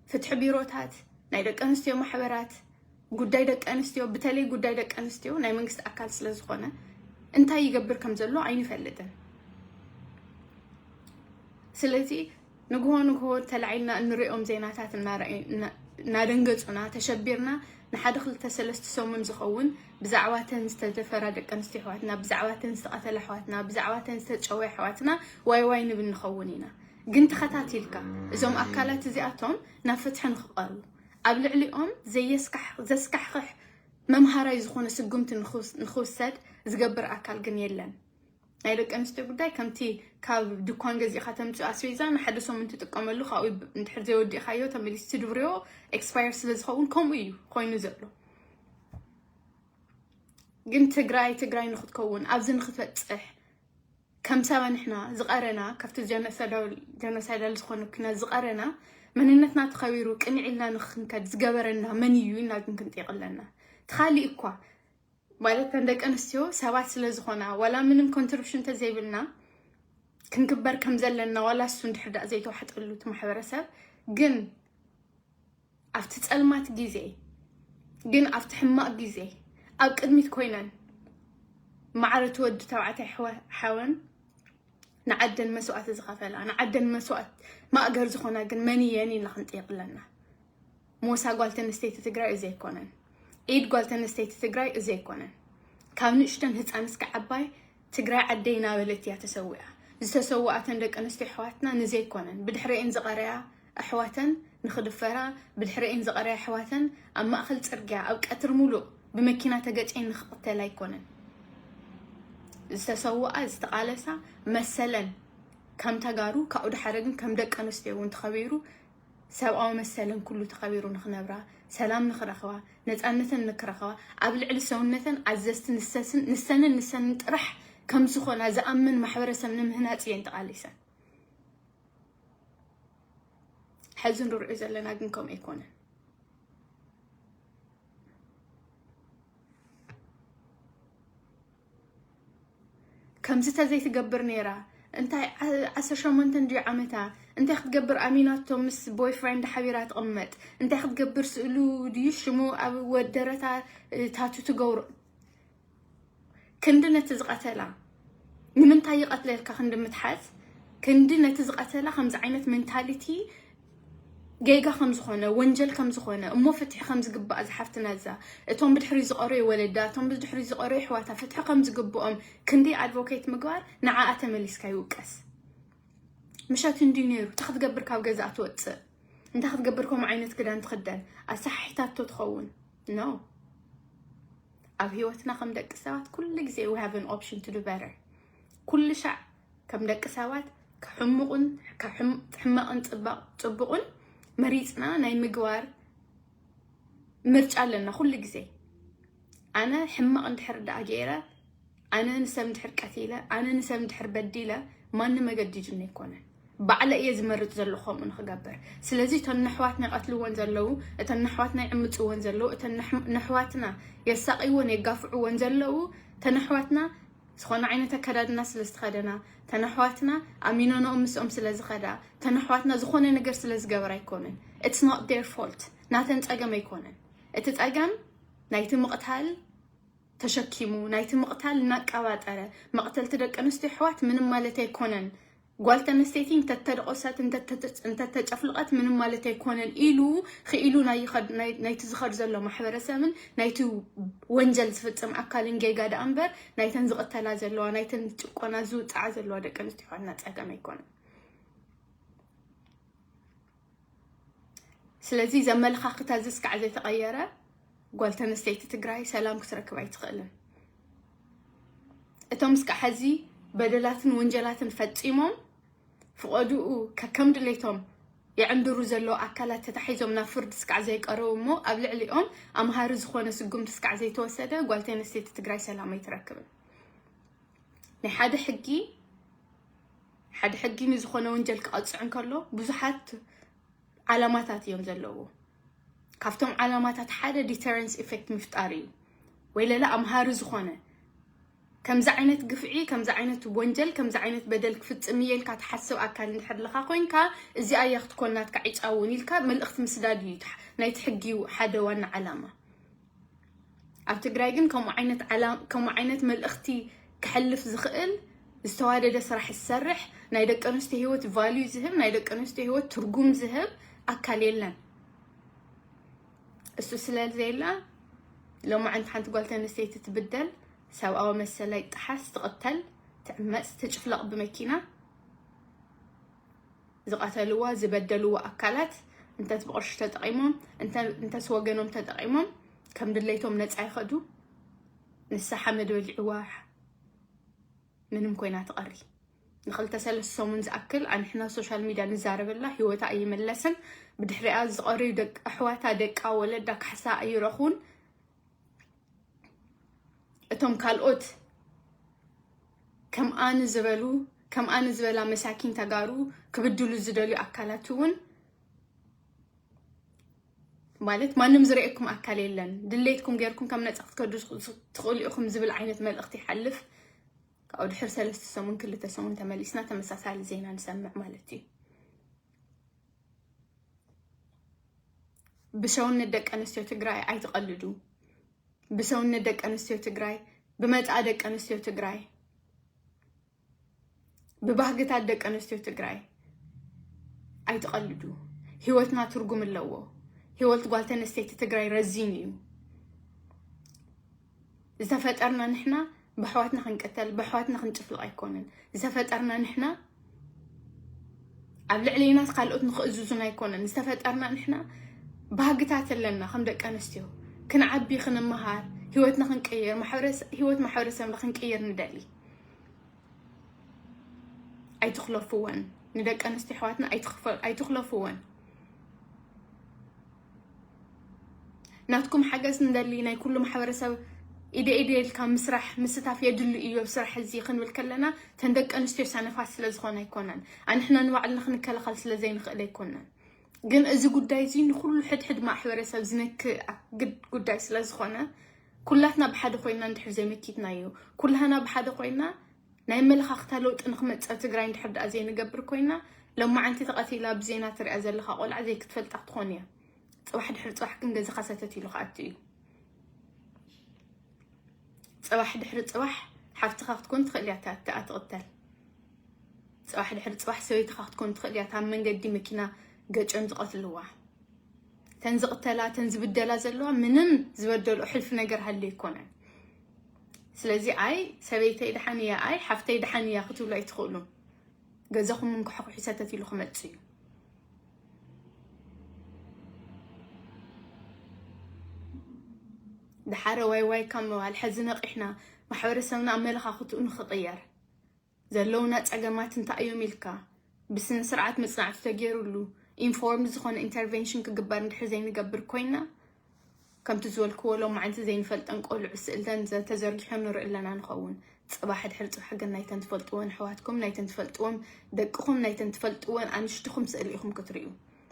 ፍትሒ ቢሮታት፣ ናይ ደቂ ኣንስትዮ ማሕበራት፣ ጉዳይ ደቂ ኣንስትዮ፣ በተለይ ጉዳይ ደቂ ኣንስትዮ ናይ መንግስቲ ኣካል ስለ ዝኾነ እንታይ ይገብር ከም ዘሎ ኣይንፈልጥን። ስለዚ ንግሆ ንግሆ ተላዒልና እንሪኦም ዜናታት እናረኣዩ-፣ እና-፣ እናደንገጹና፣ ተሸቢርና፣ ንሓደ ክልተ ሰለስተ ሰሙን ዝኸውን ብዛዕባተን ዝተደፈራ ደቂ ኣንስትዮ ኣሕዋትና፣ ብዛዕባተን ዝተቐተላ ኣሕዋትና፣ ብዛዕባተን ዝተጨወያ ኣሕዋትና ዋይ ዋይ ንብል ንኸውን ኢና። ግን ተኸታቲልካ እዞም ኣካላት እዚኣቶም ናብ ፍትሒ ንኽቐርቡ፣ ኣብ ልዕሊኦም ዘየስካሕ-፣ ዘስካሕክሕ መምሃራይ ዝኾነ ስጉምቲ ንኽውስ-፣ ንኽውሰድ ዝገብር ኣካል ግን የለን። ናይ ደቂ ኣንስትዮ ጉዳይ ከምቲ ካብ ድኳን ገዚእኻ ተምፅኦ ኣስቤዛ ንሓደ ሰሙን ትጥቀመሉ፣ ካብኡ እንድሕር ዘይወዲእካዮ ተመሊሱ ትድብርዮ፣ ኤክስፓየር ስለ ዝኸውን ከምኡ እዩ ኮይኑ ዘሎ። ግን ትግራይ ትግራይ ንክትከውን፣ ኣብዚ ንክትበፅሕ፣ ከም ሳባ ንሕና ዝቐረና ካብቲ ጀኖሳይዳል፣ ጀኖሳይዳል ዝኾነ ኩናት ዝቐረና መንነትና ተኸቢሩ ቅንዕ ኢልና ንክንከድ ዝገበረና መን እዩ ኢልና ግን ክንጠይቕ ኣለና። እቲ ካሊእ እኳ ማለት እተን ደቂ ኣንስትዮ ሰባት ስለ ዝኾና ዋላ ምንም ኮንትሪቢሽን እንተዘይብልና ክንክበር ከም ዘለና ዋላ እሱ እንድሕር ደኣ ዘይተዋሕጠሉ እቲ ማሕበረሰብ ግን ኣብቲ ጸልማት ግዜ ግን ኣብቲ ሕማቕ ግዜ ኣብ ቅድሚት ኮይነን ማዕረ እቲ ወዲ ተባዕታይ ሕወ-፣ ሓወን ንዓደን መስዋእቲ ዝኸፈላ፣ ንዓደን መስዋእት ማእገር ዝኾና ግን መን እየን ኢልና ክንጥይቕ ኣለና። ሞሳ ጓል ተንስተይቲ ትግራይ እዚ ኣይኮነን። ኢድ ጓል ተንስተይቲ ትግራይ እዚ ኣይኮነን። ካብ ንእሽተን ህፃን እስከ ዓባይ ትግራይ ዓደይ እናበለት እያ ተሰዊኣ። ዝተሰወኣተን ደቂ ኣንስትዮ ኣሕዋትና ንዘይኮነን ብድሕሪኤን ዝቐረያ ኣሕዋተን ንኽድፈራ፣ ብድሕሪኤን ዝቐረያ ኣሕዋተን ኣብ ማእኸል ፅርግያ ኣብ ቀትሪ ሙሉእ ብመኪና ተገጭየን ንኽቕተላ ኣይኮነን። ዝተሰወኣ፣ ዝተቓለሳ መሰለን ከም ተጋሩ ካብኡ ድሓረ ግን ከም ደቂ ኣንስትዮ እውን ተኸቢሩ ሰብኣዊ መሰለን ኩሉ ተኸቢሩ ንኽነብራ፣ ሰላም ንኽረኽባ፣ ነፃነተን ንክረኽባ፣ ኣብ ልዕሊ ሰውነተን ኣዘዝቲ ንሰስን-፣ ንሰንን ንሰንን ጥራሕ ከም ዝኾና ዝኣምን ማሕበረሰብ ንምህናፅ እየን ተቓሊሰን። ሕዚ ንሪኦ ዘለና ግን ከምኡ ኣይኮነን። ከምዚ ተዘይትገብር ነይራ፣ እንታይ ዓ- ዓሰርተ ሸሞንተ ድዩ ዓመታ? እንታይ ክትገብር ኣሚናቶ ምስ boyfriend ሓቢራ ትቕመጥ? እንታይ ክትገብር ስእሉ ድዩ ሽሙ ኣብ ወደረታ እ፣ ታቱ ትገብሮ? ክንዲ ነቲ ዝቐተላ ንምንታይ ይቐትለልካ ክንዲ ምትሓዝ ክንዲ ነቲ ዝቐተላ ከምዚ ዓይነት mentality ጌጋ ከም ዝኾነ ወንጀል ከም ዝኾነ እሞ ፍትሒ ከም ዝግባእ ዝሓፍትና እዛ እቶም ብድሕሪ ዝቐረዩ ወለዳ እቶም ብድሕሪ ዝቐረዩ ኣሕዋታ ፍትሒ ከም ዝግብኦም ክንዲ advocate ምግባር ንዓኣ ተመሊስካ ይውቀስ። ምሸት እንድዩ ነይሩ እንታይ ክትገብር ካብ ገዛ ትወፅእ እንታይ ክትገብር ከምኡ ዓይነት ክዳን ትኽደን ኣሰሓሒታቶ ትኸውን። No። ኣብ ህይወትና ከም ደቂ ሰባት ኩሉ ግዜ we have an option to do better። ኩሉ ሻዕ ከም ደቂ ሰባት ካብ ሕሙቕን ካብ ሕም- ሕማቕን ፅባቕ ፅቡቕን መሪፅና ናይ ምግባር ምርጫ ኣለና ኩሉ ግዜ። ኣነ ሕማቕ እንድሕር ደኣ ገይረ ኣነ ንሰብ እንድሕር ቀቲለ ኣነ ንሰብ እንድሕር በዲለ ማንም መገዲጅኒ ኣይኮነን። ባዕለ እየ ዝመርፅ ዘለኹ ከምኡ ንክገብር። ስለዚ እተን ነሕዋትና ይቐትልወን ዘለዉ እተን ነሕዋትና ይዕምፅወን ዘለዉ እተን ነሕ- ነሕዋትና የሳቕይወን የጋፍዕወን ዘለዉ ተነሕዋትና ዝኾነ ዓይነት ኣከዳድና ስለ ዝተኸደና ተነሕዋትና ኣሚኖኖኦም ምስኦም ስለ ዝኸዳ ተነሕዋትና ዝኾነ ነገር ስለ ዝገበራ ኣይኮነን። It's not their fault። ናተን ፀገም ኣይኮነን። እቲ ፀገም ናይቲ ምቕታል ተሸኪሙ ናይቲ ምቕታል እናቀባጠረ መቕተልቲ ደቂ ኣንስትዮ ኣሕዋት ምንም ማለት ኣይኮነን። ጓል ተነስተይቲ እንተተደቆሰት እንተተጨፍልቐት ምንም ማለት ኣይኮነን ኢሉ ክኢሉ ናይ ይኸድ- ናይ- ናይቲ ዝኸድ ዘሎ ማሕበረሰብን ናይቲ ወንጀል ዝፍፅም ኣካልን ጌጋ ደኣ እምበር ናይተን ዝቕተላ ዘለዋ ናይተን ጭቆና ዝውፅዓ ዘለዋ ደቂ ኣንስትዮ ኣሕዋትና ፀገም ኣይኮነን። ስለዚ ዘመለኻኽታ እዚ እስካዕ ዘይተቐየረ ጓል ተነስተይቲ ትግራይ ሰላም ክትረክብ ኣይትኽእልን። እቶም እስካዕ ሕዚ በደላትን ወንጀላትን ፈፂሞም ፍቐድኡ ከከም ድሌቶም የዕንድሩ ዘለዉ ኣካላት ተታሒዞም ናብ ፍርዲ እስካዕ ዘይቀረቡ እሞ ኣብ ልዕሊኦም ኣምሃሪ ዝኾነ ስጉምቲ እስካዕ ዘይተወሰደ ጓል ተነስተይቲ ትግራይ ሰላም ኣይትረክብን። ናይ ሓደ ሕጊ ሓደ ሕጊ ንዝኾነ ወንጀል ክቐፅዕ እንከሎ ብዙሓት ዓላማታት እዮም ዘለዎ። ካብቶም ዓላማታት ሓደ deterrence effect ምፍጣር እዩ። ወይ ለለ ኣምሃሪ ዝኾነ ከምዚ ዓይነት ግፍዒ ከምዚ ዓይነት ወንጀል ከምዚ ዓይነት በደል ክፍፅም እየ ኢልካ ትሓስብ ኣካል እንድሕር ለኻ ኮይንካ እዚኣ እያ ክትኮን ናትካ ዒፃ እውን ኢልካ መልእኽቲ ምስዳድ እዩ ናይቲ ሕጊ ሓደ ዋና ዓላማ። ኣብ ትግራይ ግን ከምኡ ዓይነት ዓላ- ከምኡ ዓይነት መልእኽቲ ክሕልፍ ዝኽእል ዝተዋደደ ስራሕ ዝሰርሕ ናይ ደቂ ኣንስትዮ ህይወት value ዝህብ ናይ ደቂ ኣንስትዮ ህይወት ትርጉም ዝህብ ኣካል የለን። እሱ ስለ ዘየላ ሎማዓንቲ ሓንቲ ጓል ተንስተይቲ ትብደል፣ ሰብኣዊ መሰላ ይጠሓስ፣ ትቕተል፣ ትዕመፅ፣ ትጭፍለቕ ብመኪና ዝቐተልዋ ዝበደልዋ ኣካላት እንተስ ብቕርሺ ተጠቒሞም እንተ- እንተስ ወገኖም ተጠቒሞም ከም ድሌቶም ነፃ ይኸዱ። ንሳ ሓመድ በሊዕዋ ምንም ኮይና ትቐሪ። ንክልተ ሰለስተ ሰሙን ዝኣክል ኣንሕና ሶሻል ሚድያ ንዛረበላ ህይወታ ኣይመለስን። ብድሕሪኣ ዝቐርዩ ደቂ ኣሕዋታ ደቃ ወለዳ ካሕሳ ኣይረኹን። እቶም ካልኦት ከምኣን ዝበሉ ከምኣን ዝበላ መሳኪን ተጋሩ ክብድሉ ዝደልዩ ኣካላት እውን ማለት ማንም ዝርእየኩም ኣካል የለን። ድሌትኩም ገይርኩም ከም ነፃ ክትከዱ ትኽእሉ ኢኹም ዝብል ዓይነት መልእኽቲ ይሓልፍ። ካብኡ ድሕር ሰለስተ ሰሙን ክልተ ሰሙን ተመሊስና ተመሳሳሊ ዜና ንሰምዕ ማለት እዩ። ብሰውነት ደቂ ኣንስትዮ ትግራይ ኣይትቐልዱ። ብሰውነት ደቂ ኣንስትዮ ትግራይ፣ ብመጻኢ ደቂ ኣንስትዮ ትግራይ፣ ብባህግታት ደቂ ኣንስትዮ ትግራይ ኣይትቐልዱ። ህይወትና ትርጉም ኣለዎ። ህይወት ጓል ተነስተይቲ ትግራይ ረዚን እዩ። ዝተፈጠርና ንሕና ብኣሕዋትና ክንቅተል ብኣሕዋትና ክንጭፍልቕ ኣይኮነን። ዝተፈጠርና ንሕና ኣብ ልዕሊና ካልኦት ንኽእዝዙን ኣይኮነን። ዝተፈጠርና ንሕና ባህግታት ኣለና ከም ደቂ ኣንስትዮ ክንዓቢ ክንመሃር ህይወትና ክንቅይር ማሕበረሰ- ህይወት ማሕበረሰብና ክንቅይር ንደሊ። ኣይትኽለፍወን ንደቂ ኣንስትዮ ኣሕዋትና ኣይትኽፈ- ኣይትኽለፍወን። ናትኩም ሓገዝ ንደሊ ናይ ኩሉ ማሕበረሰብ ኢደ ኢደ ኢልካ ምስራሕ ምስታፍ የድሊ እዩ ኣብ ስራሕ እዚ ክንብል ከለና ተን ደቂ ኣንስትዮ ሰነፋት ስለ ዝኾነ ኣይኮነን ኣንሕና ንባዕልና ክንከላኸል ስለ ዘይንኽእል ኣይኮነን። ግን እዚ ጉዳይ እዚ ንኩሉ ሕድሕድ ማሕበረሰብ ዝነክ ግድ ጉዳይ ስለ ዝኾነ ኩላትና ብሓደ ኮይና እንድሕር ዘይመኪትናዮ ኩላህና ብሓደ ኮይና ናይ ኣመለኻኽታ ለውጢ ንክመፅእ ኣብ ትግራይ እንድሕር ደኣ ዘይንገብር ኮይና፣ ሎማዓንቲ ተቐቲላ ብዜና ትሪኣ ዘለኻ ቆልዓ ዘይክትፈልጣ ክትኾን እያ። ፅባሕ ድሕሪ ፅባሕ ግን ገዛኻ ሰተት ኢሉ ክኣቱ እዩ። ፅባሕ ድሕሪ ፅባሕ ሓፍትኻ ክትኮን ትኽእል እያ፣ እታ እታ ትቕተል። ፅባሕ ድሕሪ ፅባሕ ሰበይትኻ ክትኮን ትኽእል እያ፣ እታ ኣብ መንገዲ መኪና ገጨም ዝቐትልዋ። ተን ዝቕተላ፣ ተን ዝብደላ ዘለዋ ምንም ዝበደልኦ ሕልፊ ነገር ሃልዩ ኣይኮነን። ስለዚ ኣይ ሰበይተይ ደሓን እያ፣ ኣይ ሓፍተይ ደሓን እያ ክትብሉ ኣይትኽእሉን። ገዛኹም እንኳሕኩሒ ሰተት ኢሉ ክመጽእ እዩ። ደሓረ ዋይ ዋይ ካብ ምባል ሕዚ ነቒሕና ማሕበረሰብና ኣመለኻኽትኡ ንኽቕየር ዘለውና ጸገማት እንታይ እዮም ኢልካ ብስነ ስርዓት መጽናዕቲ ተገይሩሉ ኢንፎርም ዝኾነ ኢንተርቬንሽን ክግበር እንድሕር ዘይንገብር ኮይና፣ ከምቲ ዝበልክዎ ሎማዓንቲ ዘይንፈልጠን ቆልዑ ስእልተን ዘ- ተዘርጊሑ ንርኢ ኣለና ንኸውን። ጽባሕ ድሕሪ ጽባሕ ግን ናይተን ትፈልጥወን ኣሕዋትኩም፣ ናይተን ትፈልጥዎም ደቅኹም፣ ናይተን ትፈልጥወን ኣንሽትኹም ስእሊ ኢኹም ክትርእዩ።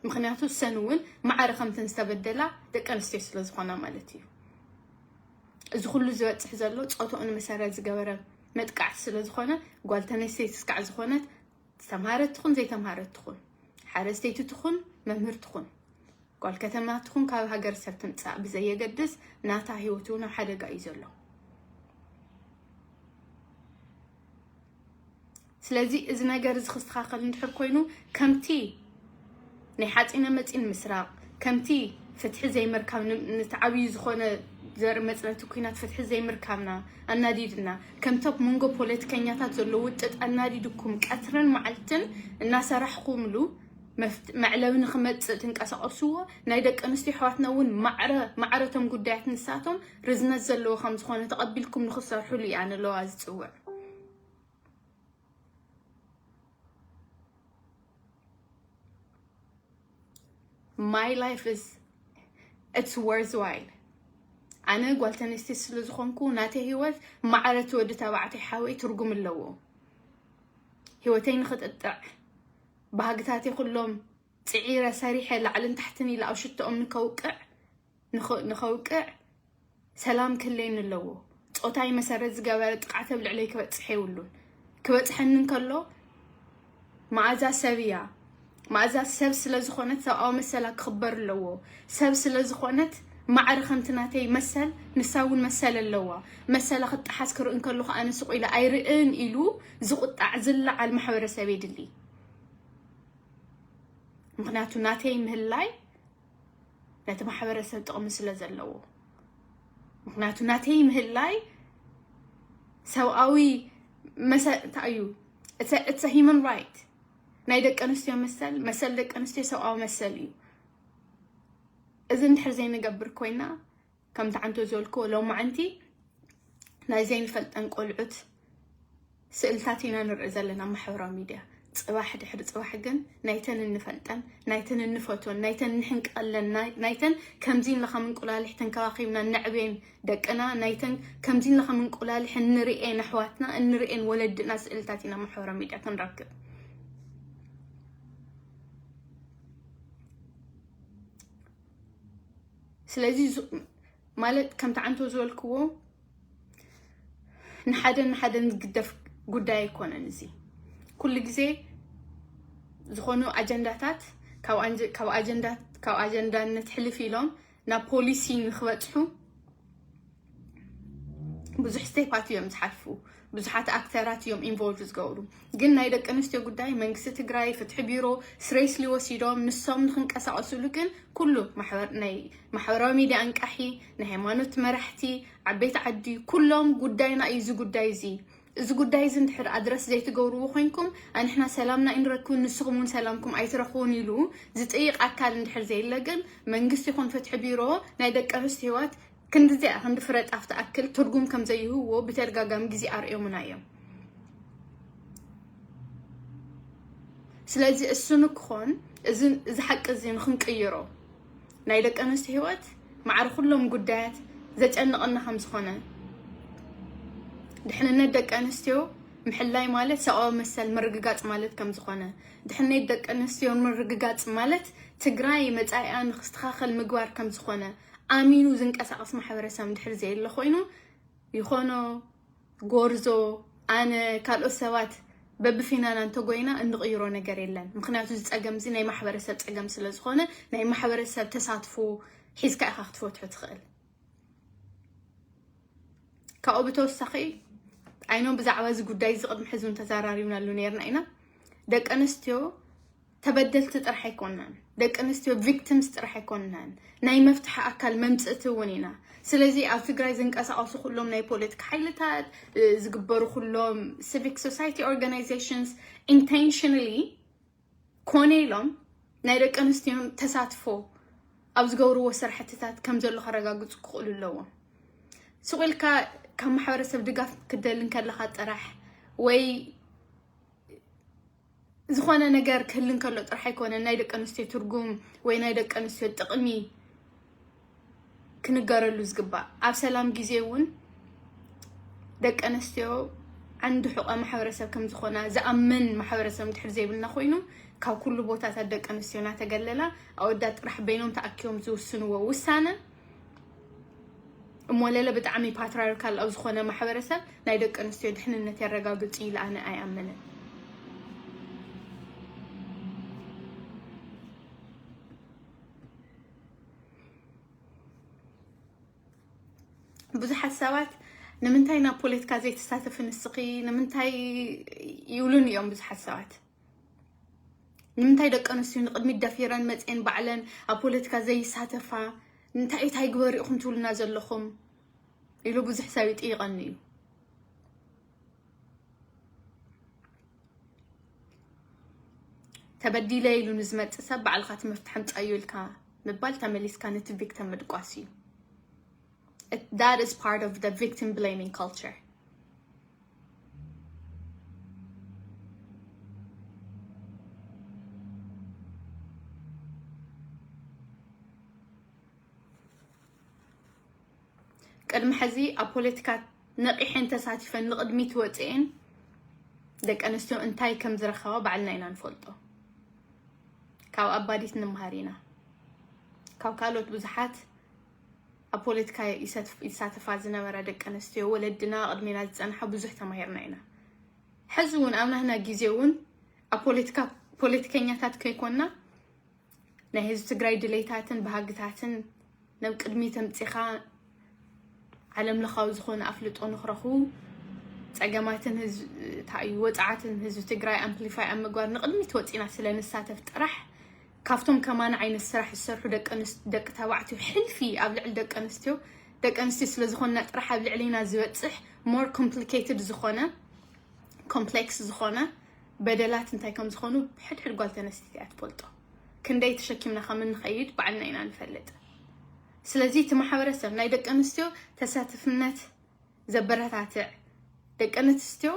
ምኽንያቱ እሰን እውን ማዕረ ከምተን ዝተበደላ ደቂ ኣንስትዮ ስለ ዝኾና ማለት እዩ። እዚ ኩሉ ዝበፅሕ ዘሎ ፆታኡን መሰረት ዝገበረ መጥቃዕቲ ስለ ዝኾነ፣ ጓል ተነስተይቲ እስካዕ ዝኾነት ዝተምሃረት ትኹን ዘይተምሃረት ትኹን፣ ሓረስተይቲ ትኹን መምህር ትኹን፣ ጓል ከተማ ትኹን ካብ ሃገር ሰብ ትምፃእ ብዘየገድስ ናታ ህይወት እውን ኣብ ሓደጋ እዩ ዘሎ። ስለዚ እዚ ነገር እዚ ክስተኻኸል እንድሕር ኮይኑ ከምቲ ናይ ሓፂነ መፂን ምስራቕ ከምቲ ፍትሒ ዘይምርካብ ን- ነቲ ዓብዪ ዝኾነ ዘርኢ መፅነቲ ኩናት ፍትሒ ዘይምርካብና ኣናዲድና ከምቲ ኣብ መንጎ ፖለቲከኛታት ዘሎ ውጥጥ ኣናዲድኩም ቀትርን መዓልትን እናሰራሕኩምሉ መፍት- መዕለቢ ንክመፅእ ትንቀሳቀስዎ ናይ ደቂ ኣንስትዮ ኣሕዋትና እውን ማዕረ ማዕረቶም ጉዳያት ንሳቶም ርዝነት ዘለዎ ከም ዝኾነ ተቐቢልኩም ንክሰርሕሉ እያ ንለዋ ዝፅውዕ። My life is it's worthwhile። ኣነ ጓል ተነስቲ ስለ ዝኾንኩ ናተይ ህይወት ማዕረቲ ወዲ ተባዕታይ ሓወይ ትርጉም ኣለዎ። ህይወተይ ንክጥጥዕ ባህግታተይ ኩሎም ፅዒረ ሰሪሐ ላዕልን ታሕትን ኢለ ኣብ ሽቶኦም ንከውቅዕ ንኸ- ንኸውቅዕ ሰላም ክህለየኒ ኣለዎ። ፆታይ መሰረት ዝገበረ ጥቃዕት ኣብ ልዕለይ ክበፅሕ የብሉን። ክበፅሐኒ እንከሎ መኣዛ ሰብ እያ። መኣዛ ሰብ ስለ ዝኾነት ሰብኣዊ መሰላ ክኽበር ኣለዎ። ሰብ ስለ ዝኾነት ማዕረ ከምቲ ናተይ መሰል ንሳ እውን መሰል ኣለዋ። መሰላ ክጠሓስ ክርኢ እንከለኹ ኣነ ስቕ ኢለ ኣይርእን ኢሉ ዝቁጣዕ ዝለዓል ማሕበረሰብ የድሊ። ምኽንያቱ ናተይ ምህላይ ነቲ ማሕበረሰብ ጥቕሚ ስለ ዘለዎ። ምኽንያቱ ናተይ ምህላይ ሰብኣዊ መሰል እንታይ እዩ? It's a human right። ናይ ደቂ ኣንስትዮ መሰል መሰል ደቂ ኣንስትዮ ሰብኣዊ መሰል እዩ። እዚ እንድሕር ዘይንገብር ኮይና ከምቲ ዓንቶ ዝበልክዎ ሎማዓንቲ ናይ ዘይንፈልጠን ቆልዑት ስእልታት ኢና ንርኢ ዘለና ኣብ ማሕበራዊ ሚድያ። ፅባሕ ድሕሪ ፅባሕ ግን ናይተን እንፈልጠን ናይተን እንፈትወን ናይተን እንሕንቀለን ናይ- ናይተን ከምዚ ኢልና ከም እንቁላሊሕ ተንከባኺብና እነዕብየን ደቅና ናይተን ከምዚ ኢልና ከም እንቁላሊሕ እንርእየን ኣሕዋትና እንርእየን ወለድና ስእልታት ኢና ኣብ ማሕበራዊ ሚድያ ክንረክብ። ስለዚ ዙ- ማለት ከምቲ ዓንቶ ዝበልክዎ ንሓደን ንሓደን ዝግደፍ ጉዳይ ኣይኮነን። እዚ ኩሉ ግዜ ዝኾኑ ኣጀንዳታት ካብ ኣንጀ- ካብ ኣጀንዳ ካብ ኣጀንዳነት ሕልፍ ኢሎም ናብ ፖሊሲ ንክበፅሑ ብዙሕ ስቴፓት እዮም ዝሓልፉ። ብዙሓት ኣክተራት እዮም ኢንቮልቭ ዝገብሩ። ግን ናይ ደቂ ኣንስትዮ ጉዳይ መንግስቲ ትግራይ ፍትሒ ቢሮ ስሬስሊ ወሲዶም ንሶም ንክንቀሳቀስሉ ግን ኩሉ ማሕበር ናይ ማሕበራዊ ሚድያ ኣንቃሒ ናይ ሃይማኖት መራሕቲ ዓበይቲ ዓዲ ኩሎም ጉዳይና እዩ እዚ ጉዳይ እዚ። እዚ ጉዳይ እዚ እንድሕር ኣድረስ ዘይትገብርዎ ኮይንኩም ኣንሕና ሰላምና ኣይንረክብን ንስኹም እውን ሰላምኩም ኣይትረኽቡን ኢሉ ዝጥይቕ ኣካል እንድሕር ዘየለ ግን መንግስቲ ይኹን ፍትሒ ቢሮ ናይ ደቂ ኣንስትዮ ህይወት ክንድዚኣ ክንዲ ፍረ ጣፍ ትኣክል ትርጉም ከም ዘይህብዎ ብተደጋጋሚ ግዜ ኣርእዮምና እዮም። ስለዚ እሱ ንክኾን እዚ እዚ ሓቂ እዚ ንክንቅይሮ ናይ ደቂ ኣንስትዮ ህይወት ማዕረ ኩሎም ጉዳያት ዘጨንቐና ከም ዝኾነ ድሕንነት ደቂ ኣንስትዮ ምሕላይ ማለት ሰብኣዊ መሰል ምርግጋፅ ማለት ከም ዝኾነ ድሕነት ደቂ ኣንስትዮ ምርግጋፅ ማለት ትግራይ መፃኢኣ ንክስተኻኸል ምግባር ከም ዝኾነ ኣሚኑ ዝንቀሳቐስ ማሕበረሰብ እንድሕር ዘየለ ኮይኑ ይኾኖ ጎርዞ ኣነ ካልኦት ሰባት በብፊናና እንተጎይና እንቕይሮ ነገር የለን። ምክንያቱ እዚ ጸገም እዚ ናይ ማሕበረሰብ ጸገም ስለ ዝኾነ ናይ ማሕበረሰብ ተሳትፎ ሒዝካ ኢኻ ክትፈትሖ ትኽእል። ካብኡ ብተወሳኺ ኣይኖም ብዛዕባ እዚ ጉዳይ እዚ ቅድሚ ሕዚ እውን ተዘራሪብናሉ ነርና ኢና። ደቂ ኣንስትዮ ተበደልቲ ጥራሕ ኣይኮናን፣ ደቂ ኣንስትዮ ቪክቲምስ ጥራሕ ኣይኮናን፣ ናይ መፍትሒ ኣካል መምፅእቲ እውን ኢና። ስለዚ ኣብ ትግራይ ዝንቀሳቐሱ ኩሎም ናይ ፖለቲካ ሓይልታት፣ ዝግበሩ ኩሎም ሲቪክ ሶሳይቲ ኦርጋናይዜሽንስ ኢንቴንሽናሊ ኮነ ኢሎም ናይ ደቂ ኣንስትዮ ተሳትፎ ኣብ ዝገብርዎ ስራሕትታት ከም ዘሎ ከረጋግፁ ክኽእሉ ኣለዎም። ስቕ ኢልካ ካብ ማሕበረሰብ ድጋፍ ክደሊ እንከለኻ ጥራሕ ወይ ዝኾነ ነገር ክህል እንከሎ ጥራሕ ኣይኮነን ናይ ደቂ ኣንስትዮ ትርጉም ወይ ናይ ደቂ ኣንስትዮ ጥቕሚ ክንገረሉ ዝግባእ። ኣብ ሰላም ግዜ እውን ደቂ ኣንስትዮ ዓንዲ ሕቖ ማሕበረሰብ ከም ዝኾና ዝኣምን ማሕበረሰብ እንድሕር ዘይብልና ኮይኑ ካብ ኩሉ ቦታታት ደቂ ኣንስትዮ እናተገለላ ኣወዳት ጥራሕ በይኖም ተኣኪቦም ዝውስንዎ ውሳነ እሞ ለለ ብጣዕሚ ፓትሪያርካል ኣብ ዝኾነ ማሕበረሰብ ናይ ደቂ ኣንስትዮ ድሕንነት የረጋግጽ ኢለ ኣነ ኣይኣምንን። ብዙሓት ሰባት ንምንታይ ናብ ፖለቲካ ዘይተሳተፊ ንስኺ ንምንታይ ይብሉን እዮም ብዙሓት ሰባት። ንምንታይ ደቂ ኣንስትዮ ንቕድሚት ደፊረን መፅኤን ባዕለን ኣብ ፖለቲካ ዘይሳተፋ? እንታይ እንታይ ግበሩ ኢኹም ትብሉና ዘለኹም? ኢሉ ብዙሕ ሰብ ይጥይቐኒ እዩ። ተበዲለ ኢሉ ንዝመፅእ ሰብ ባዕልኻ እቲ መፍትሒ ኣምፀዮ ኢልካ ምባል ተመሊስካ ነቲ ቪክቲም ምድቋስ እዩ። It- that is part of the victim blaming culture. ቅድሚ ሕዚ ኣብ ፖለቲካ ነቒሐን ተሳቲፈን ንቕድሚት ወፅኤን ደቂ ኣንስትዮ እንታይ ከም ዝረኸባ ባዕልና ኢና ንፈልጦ። ካብ ኣባዲት ንምሃር ኢና። ካብ ካልኦት ብዙሓት ኣብ ፖለቲካ ይሰትፍ- ይሳተፋ ዝነበራ ደቂ ኣንስትዮ ወለድና ቅድሜና ዝፀንሓ ብዙሕ ተማሂርና ኢና። ሕዚ እውን ኣብ ናህና ግዜ እውን ኣብ ፖለቲካ ፖለቲከኛታት ከይኮንና ናይ ህዝቢ ትግራይ ድሌታትን ባህግታትን ናብ ቅድሚት ኣምፂኻ ዓለም ለኻዊ ዝኾነ ኣፍልጦ ንክረኽቡ ፀገማትን ህዝ- እንታይ እዩ ወፅዓትን ህዝቢ ትግራይ ኣምፕሊፋይ ኣብ ምግባር ንቅድሚት ወፂና ስለ ንሳተፍ ጥራሕ ካብቶም ከማና ዓይነት ስራሕ ዝሰርሑ ደቂ ኣንስ- ደቂ ተባዕትዮ ሕልፊ ኣብ ልዕሊ ደቂ ኣንስትዮ ደቂ ኣንስትዮ ስለ ዝኾንና ጥራሕ ኣብ ልዕሊና ዝበፅሕ ሞር ኮምፕሊኬትድ ዝኾነ ኮምፕሌክስ ዝኾነ በደላት እንታይ ከም ዝኾኑ ሕድሕድ ጓል ተነስተይቲ እያ ትፈልጦ። ክንደይ ተሸኪምና ከም እንኸይድ ባዕልና ኢና ንፈልጥ። ስለዚ እቲ ማሕበረሰብ ናይ ደቂ ኣንስትዮ ተሳትፍነት ዘበረታትዕ፣ ደቂ ኣንስትዮ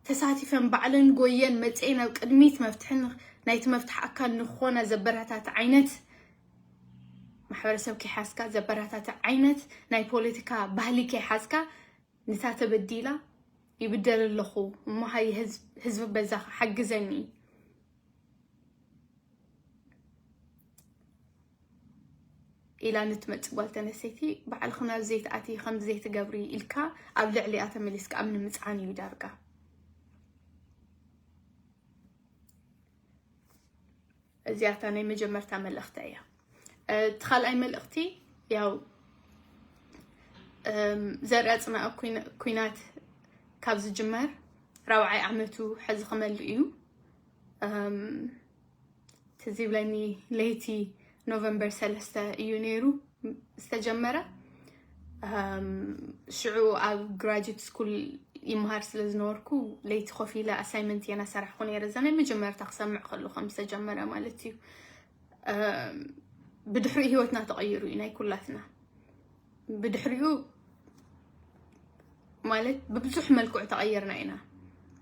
ተሳቲፈን ባዕለን ጎየን መፅኤን ኣብ ቅድሚት መፍትሒ ን- ናይቲ መፍትሒ ኣካል ንክኾና ዘበረታትዕ ዓይነት ማሕበረሰብ ከይሓዝካ ዘበረታትዕ ዓይነት ናይ ፖለቲካ ባህሊ ከይሓዝካ ንታ ተበዲላ ይብደል ኣለኹ እሞ ሃይ ህዝብ- ህዝቢ በዛኻ ሓግዘኒ ኢላ ንትመፅእ ጓል ተነስተይቲ ባዕልኺ ናብ ዘይትኣቲ ከምዚ ዘይትገብሪ ኢልካ ኣብ ልዕሊኣ ተመሊስካ ኣብ ንምፅዓን እዩ ዳርጋ። እዚኣታ ናይ መጀመርታ መልእኽቲ እያ። እቲ ካልኣይ መልእኽቲ ያው ዘርኢ ኣፅናኢ ኩናት ካብ ዝጅመር ራብዓይ ዓመቱ ሕዚ ክመልእ እዩ። ትዝ ይብለኒ ለይቲ ኖቨምበር ሰለስተ እዩ ነይሩ ዝተጀመረ። ሽዑ ኣብ ግራጅዌት ስኩል ይመሃር ስለ ዝነበርኩ ለይቲ ኮፍ ኢለ ኣሳይመንት እየ ናሰራሕኩ ነይረ። እዛ ናይ መጀመርታ ክሰምዕ ከሉ ከም ዝተጀመረ ማለት እዩ። ብድሕሪኡ ህይወትና ተቐይሩ እዩ ናይ ኩላትና። ብድሕሪኡ ማለት ብብዙሕ መልክዑ ተቐይርና ኢና፣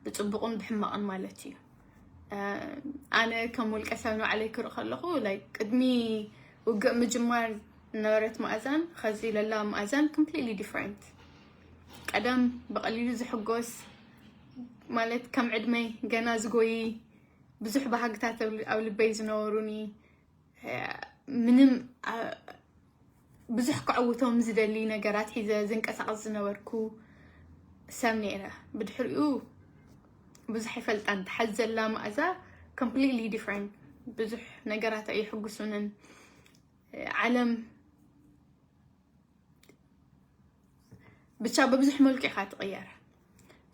ብፅቡቕን ብሕማቕን ማለት እዩ። ኣነ ከም ውልቀ ሰብ ንባዕለይ ክርኢ ከለኹ like ቅድሚ ውግእ ምጅማር ነበረት መኣዛን ኸዚ ለላ መኣዛን completely different። ቀደም ብቐሊሉ ዝሕጎስ ማለት ከም ዕድመይ ገና ዝጎይ ብዙሕ ባህግታት ኣብ ልበይ ዝነበሩኒ ምንም ብዙሕ ክዕውቶም ዝደሊ ነገራት ሒዘ ዝንቀሳቐስ ዝነበርኩ ሰብ ነይረ። ብድሕሪኡ ብዙሕ ይፈልጣ እንተሓዝ ዘላ መኣዛ completely different። ብዙሕ ነገራት ኣይሕጉሱንን። ዓለም ብቻ ብብዙሕ መልክዕ ኢኻ ትቕየር።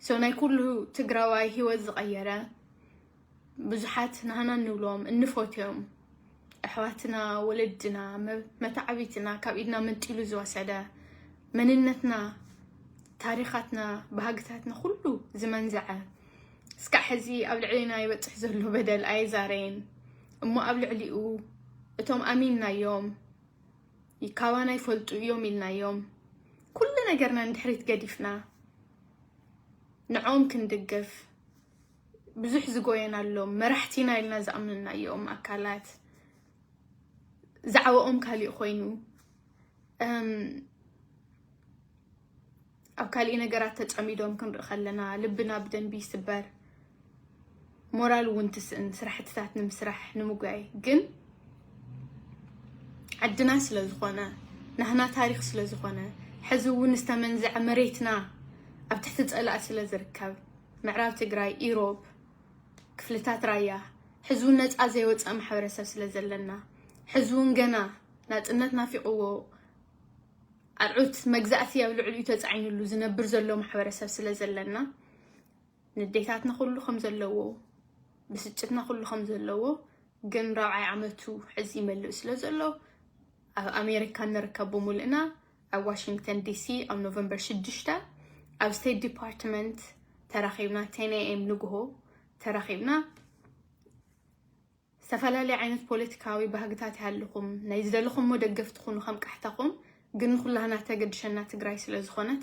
So ናይ ኩሉ ትግራዋይ ህይወት ዝቐየረ፣ ብዙሓት ናህና እንብሎም እንፈትዮም ኣሕዋትና፣ ወለድና፣ መ- መታዕቢትና ካብ ኢድና መንጢሉ ዝወሰደ፣ መንነትና፣ ታሪኻትና፣ ባህግታትና ኩሉ ዝመንዘዐ፣ እስካዕ ሕዚ ኣብ ልዕሌና ይበፅሕ ዘሎ በደል ኣይዛረየን እሞ ኣብ ልዕሊኡ እቶም ኣሚንናዮም ካባና ይፈልጡ እዮም ኢልናዮም ኩሉ ነገርና ንድሕሪት ገዲፍና ንዖም ክንድግፍ ብዙሕ ዝጎየናሎም መራሕቲና ኢልና ዝኣምንናዮም ኣካላት ዛዕባኦም ካሊእ ኮይኑ እም፣ ኣብ ካሊእ ነገራት ተጸሚዶም ክንርኢ ከለና ልብና ብደንቢ ይስበር። ሞራል እውን ትስእን ስራሕትታት ንምስራሕ ንምጉያይ ግን ዓድና ስለ ዝኾነ ናህና ታሪኽ ስለ ዝኾነ ሕዚ እውን ዝተመንዘዐ መሬትና ኣብ ትሕቲ ጸላእ ስለ ዝርከብ ምዕራብ ትግራይ፣ ኢሮብ፣ ክፍልታት ራያ ሕዚ እውን ነፃ ዘይወፀ ማሕበረሰብ ስለ ዘለና ሕዚ እውን ገና ናፅነት ናፊቕዎ ኣርዑት መግዛእቲ ኣብ ልዕሊኡ ተፃዒኑሉ ዝነብር ዘሎ ማሕበረሰብ ስለ ዘለና ንዴታትና ኩሉ ከም ዘለዎ ብስጭትና ኩሉ ከም ዘለዎ ግን ራብዓይ ዓመቱ ሕዚ ይመልእ ስለ ዘሎ ኣብ ኣሜሪካ ንርከብ ብምሉእና ኣብ ዋሽንግተን ዲሲ ኣብ ኖቨምበር ሽዱሽተ ኣብ ስቴት ዲፓርትመንት ተራኺብና ten a.m ንግሆ ተራኺብና ዝተፈላለየ ዓይነት ፖለቲካዊ ባህግታት ይሃልኹም ናይ ዝደለኹሞ ደገፍቲ ኩኑ ከም ቃሕታኹም ግን ንኩላህና ተገድሸና ትግራይ ስለ ዝኾነት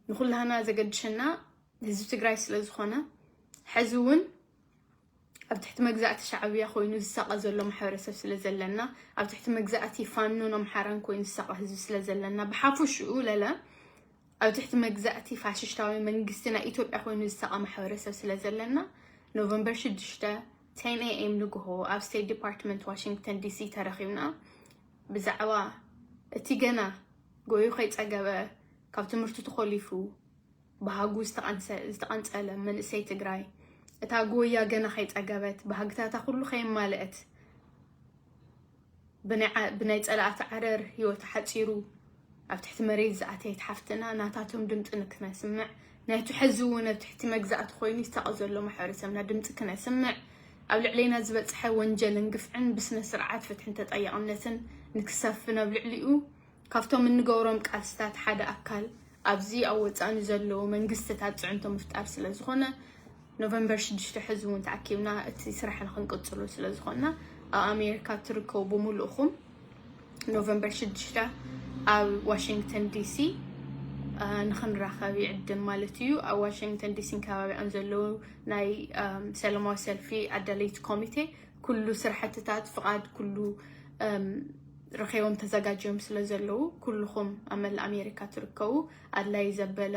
ንኩላህና ዘገድሸና ህዝቢ ትግራይ ስለ ዝኾነ ሕዚ እውን ኣብ ትሕቲ መግዛእቲ ሻዕብያ ኮይኑ ዝሳቐ ዘሎ ማሕበረሰብ ስለ ዘለና ኣብ ትሕቲ መግዛእቲ ፋኖን ኣምሓራን ኮይኑ ዝሳቐ ህዝቢ ስለ ዘለና ብሓፉሽኡ ለለ ኣብ ትሕቲ መግዛእቲ ፋሽሽታዊ መንግስቲ ናይ ኢትዮጵያ ኮይኑ ዝሳቐ ማሕበረሰብ ስለ ዘለና ኖቨምበር ሽዱሽተ ten a.m ንግሆ ኣብ ስቴት ዲፓርትመንት ዋሽንግተን ዲሲ ተረኺብና ብዛዕባ እቲ ገና ጎዩ ከይፀገበ ካብ ትምህርቱ ተኾሊፉ ብሃጉ ዝተቐንሰ- ዝተቐንጸለ መንእሰይ ትግራይ እታ ጎያ ገና ከይጸገበት ባህግታታ ኩሉ ከየማለአት ብናይ ዓ- ብናይ ጸላእቲ ዓረር ህይወታ ሓጺሩ ኣብ ትሕቲ መሬት ዝኣተየት ሓፍትና ናታቶም ድምፂ ንክነስምዕ ናይቲ ሕዚ እውን ኣብ ትሕቲ መግዛእቲ ኮይኑ ይሳቐ ዘሎ ማሕበረሰብና ድምፂ ክነስምዕ ኣብ ልዕሌና ዝበፅሐ ወንጀልን ግፍዕን ብስነ ስርዓት ፍትሕን ተጠያቕነትን ንክሰፍን ኣብ ልዕሊኡ ካብቶም እንገብሮም ቃልስታት ሓደ ኣካል ኣብዚ ኣብ ወፃኢ ንዘለዉ መንግስትታት ፅዕንቶ ምፍጣር ስለ ዝኾነ ኖቨምበር ሽዱሽተ ሕዚ እውን ተኣኪብና እቲ ስራሕ ንክንቅፅሎ ስለ ዝኾንና ኣብ ኣሜሪካ ትርከቡ ብምልእኹም ኖቨምበር ሽዱሽተ ኣብ ዋሽንግተን ዲሲ ንክንራኸብ ይዕድም ማለት እዩ። ኣብ ዋሽንግተን ዲሲን ከባቢኣን ዘለዉ ናይ ሰላማዊ ሰልፊ ኣዳለይቲ ኮሚቴ ኩሉ ስራሕትታት ፍቓድ ኩሉ ረኺቦም ተዘጋጅዮም ስለ ዘለዉ ኩልኹም ኣብ መላእ ኣሜሪካ ትርከቡ ኣድላይ ዘበለ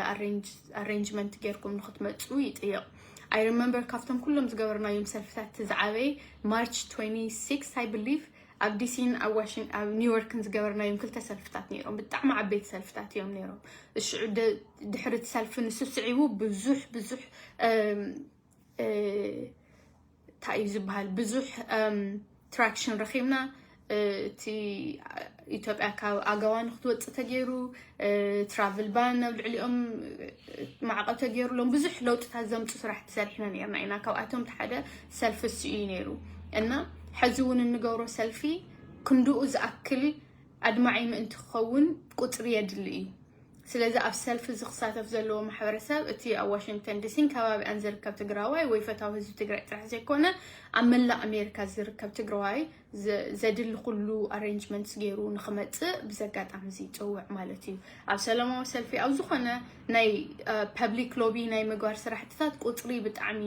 ኣሬንጅመንት ጌርኩም ንክትመፁ ይጥየቕ። I remember ካብቶም ኩሎም ዝገበርናዮም ሰልፍታት እቲ ዝዓበየ ማርች twenty-six I believe ኣብ ዲሲን ኣብ ዋሽንግ ኣብ ኒውዮርክን ዝገበርናዮም ክልተ ሰልፍታት ነይሮም። ብጣዕሚ ዓበይቲ ሰልፍታት እዮም ነይሮም። እሽዑ ደ- ድሕሪ እቲ ሰልፊ ንሱ ስዒቡ ብዙሕ ብዙሕ እም፣ እ፣ እንታይ እዩ ዝበሃል ብዙሕ እም፣ ትራክሽን ረኺብና። እ፣ እቲ ኢትዮጵያ ካብ ኣገዋ ንክትወፅእ ተገይሩ ትራቭል ባን ኣብ ልዕሊኦም ማዕቐብ ተገይሩሎም ብዙሕ ለውጥታት ዘምፁ ስራሕቲ ሰሪሕና ነርና ኢና። ካብኣቶም እቲ ሓደ ሰልፊ እሱ እዩ ነይሩ እና ሕዚ እውን እንገብሮ ሰልፊ ክንድኡ ዝኣክል ኣድማዒ ምእንቲ ክኸውን ቁፅሪ የድሊ እዩ። ስለዚ ኣብ ሰልፊ እዚ ክሳተፍ ዘለዎ ማሕበረሰብ እቲ ኣብ ዋሽንግተን ዲሲን ከባቢኣን ዝርከብ ትግራዋይ ወይ ፈታዊ ህዝቢ ትግራይ ጥራሕ ዘይኮነ ኣብ መላእ ኣሜሪካ ዝርከብ ትግራዋይ ዘ- ዘድሊ ኩሉ ኣሬንጅመንትስ ገይሩ ንክመፅእ ብዚ ኣጋጣሚ እዚ ይፅውዕ ማለት እዩ። ኣብ ሰላማዊ ሰልፊ ኣብ ዝኾነ ናይ ፐብሊክ ሎቢ ናይ ምግባር ስራሕትታት ቁፅሪ ብጣዕሚ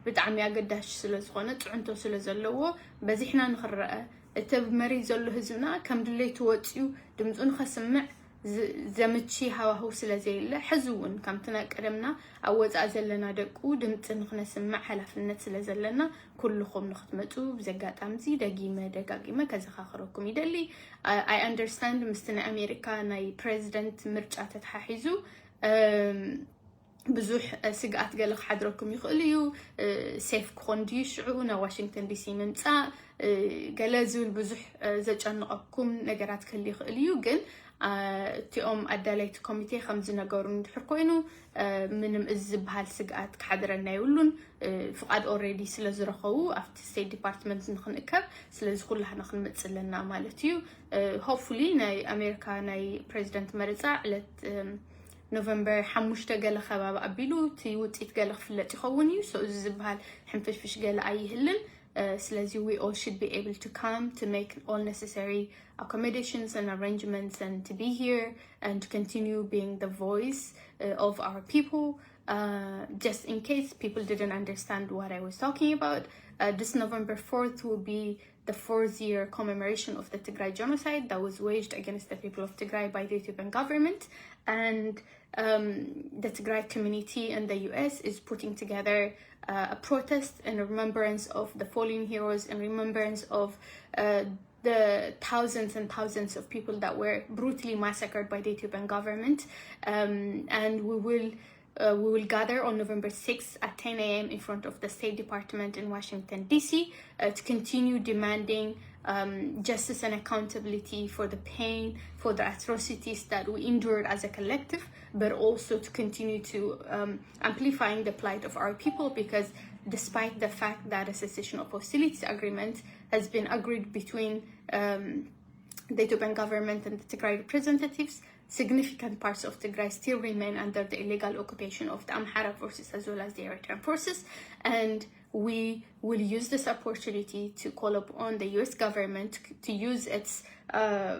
ብጣዕሚ ኣገዳሽ ስለ ዝኾነ ፅዕንቶ ስለ ዘለዎ በዚሕና ንክረአ እቲ ኣብ መሬት ዘሎ ህዝብና ከም ድሌቱ ወፂኡ ድምፁ ንኸስምዕ ዝ- ዘምቺ ሃዋህው ስለ ዘየለ ሕዚ እውን ከምቲ ናይ ቀደምና ኣብ ወፃኢ ዘለና ደቁ ድምፂ ንክነስምዕ ሓላፍነት ስለ ዘለና ኩልኹም ንክትመፁ ብዚ ኣጋጣሚ እዚ ደጊመ ደጋጊመ ከዘኻኽረኩም ይደሊ። I understand ምስቲ ናይ ኣሜሪካ ናይ ፕሬዚደንት ምርጫ ተተሓሒዙ ብዙሕ ስግኣት ገለ ክሓድረኩም ይኽእል እዩ። ሴፍ ክኾን ድዩ ሽዑ ናብ ዋሽንግተን ዲሲ ምምፃእ ገለ ዝብል ብዙሕ ዘጨንቐኩም ነገራት ክህል ይኽእል እዩ። ግን እቲኦም ኣዳለይቲ ኮሚቴ ከም ዝነገሩ እንድሕር ኮይኑ ምንም እዚ ዝበሃል ስግኣት ክሓድረና የብሉን። ፍቓድ ኦልሬዲ ስለ ዝረኸቡ ኣብቲ ስቴት ዲፓርትመንት ንክንእከብ፣ ስለዚ ኩላህና ክንመፅእ ኣለና ማለት እዩ። ሆፕፉሊ ናይ ኣሜሪካ ናይ ፕሬዚደንት መረፃ ዕለት ኖቨምበር ሓሙሽተ ገለ ከባቢ ኣቢሉ እቲ ውፅኢት ገለ ክፍለጥ ይኸውን እዩ። So እዚ ዝበሃል ሕንፍሽፍሽ ገለ ኣይህልን። ስለዚ we all should be able to come to make all necessary accommodations and arrangements and to be here and to continue being the voice uh, of our people. Uh, just in case people didn't understand what I was talking about, uh, this November fourth will be the fourth year commemoration of the Tigray genocide that was waged against the people of Tigray by the Ethiopian government. And um, the Tigray community in the U S is putting together uh, a protest in remembrance of the fallen heroes, in remembrance of uh, the thousands and thousands of people that were brutally massacred by the Ethiopian government. Um, and we will uh, we will gather on November sixth at ten a m in front of the State Department in Washington, D C, uh, to continue demanding um, justice and accountability for the pain, for the atrocities that we endured as a collective, but also to continue to um, amplifying the plight of our people, because despite the fact that a cessation of hostilities agreement has been agreed between um, the Ethiopian government and the Tigray representatives, significant parts of Tigray still remain under the illegal occupation of the Amhara forces as well as the Eritrean forces. And we will use this opportunity to call upon the U S government to use its uh,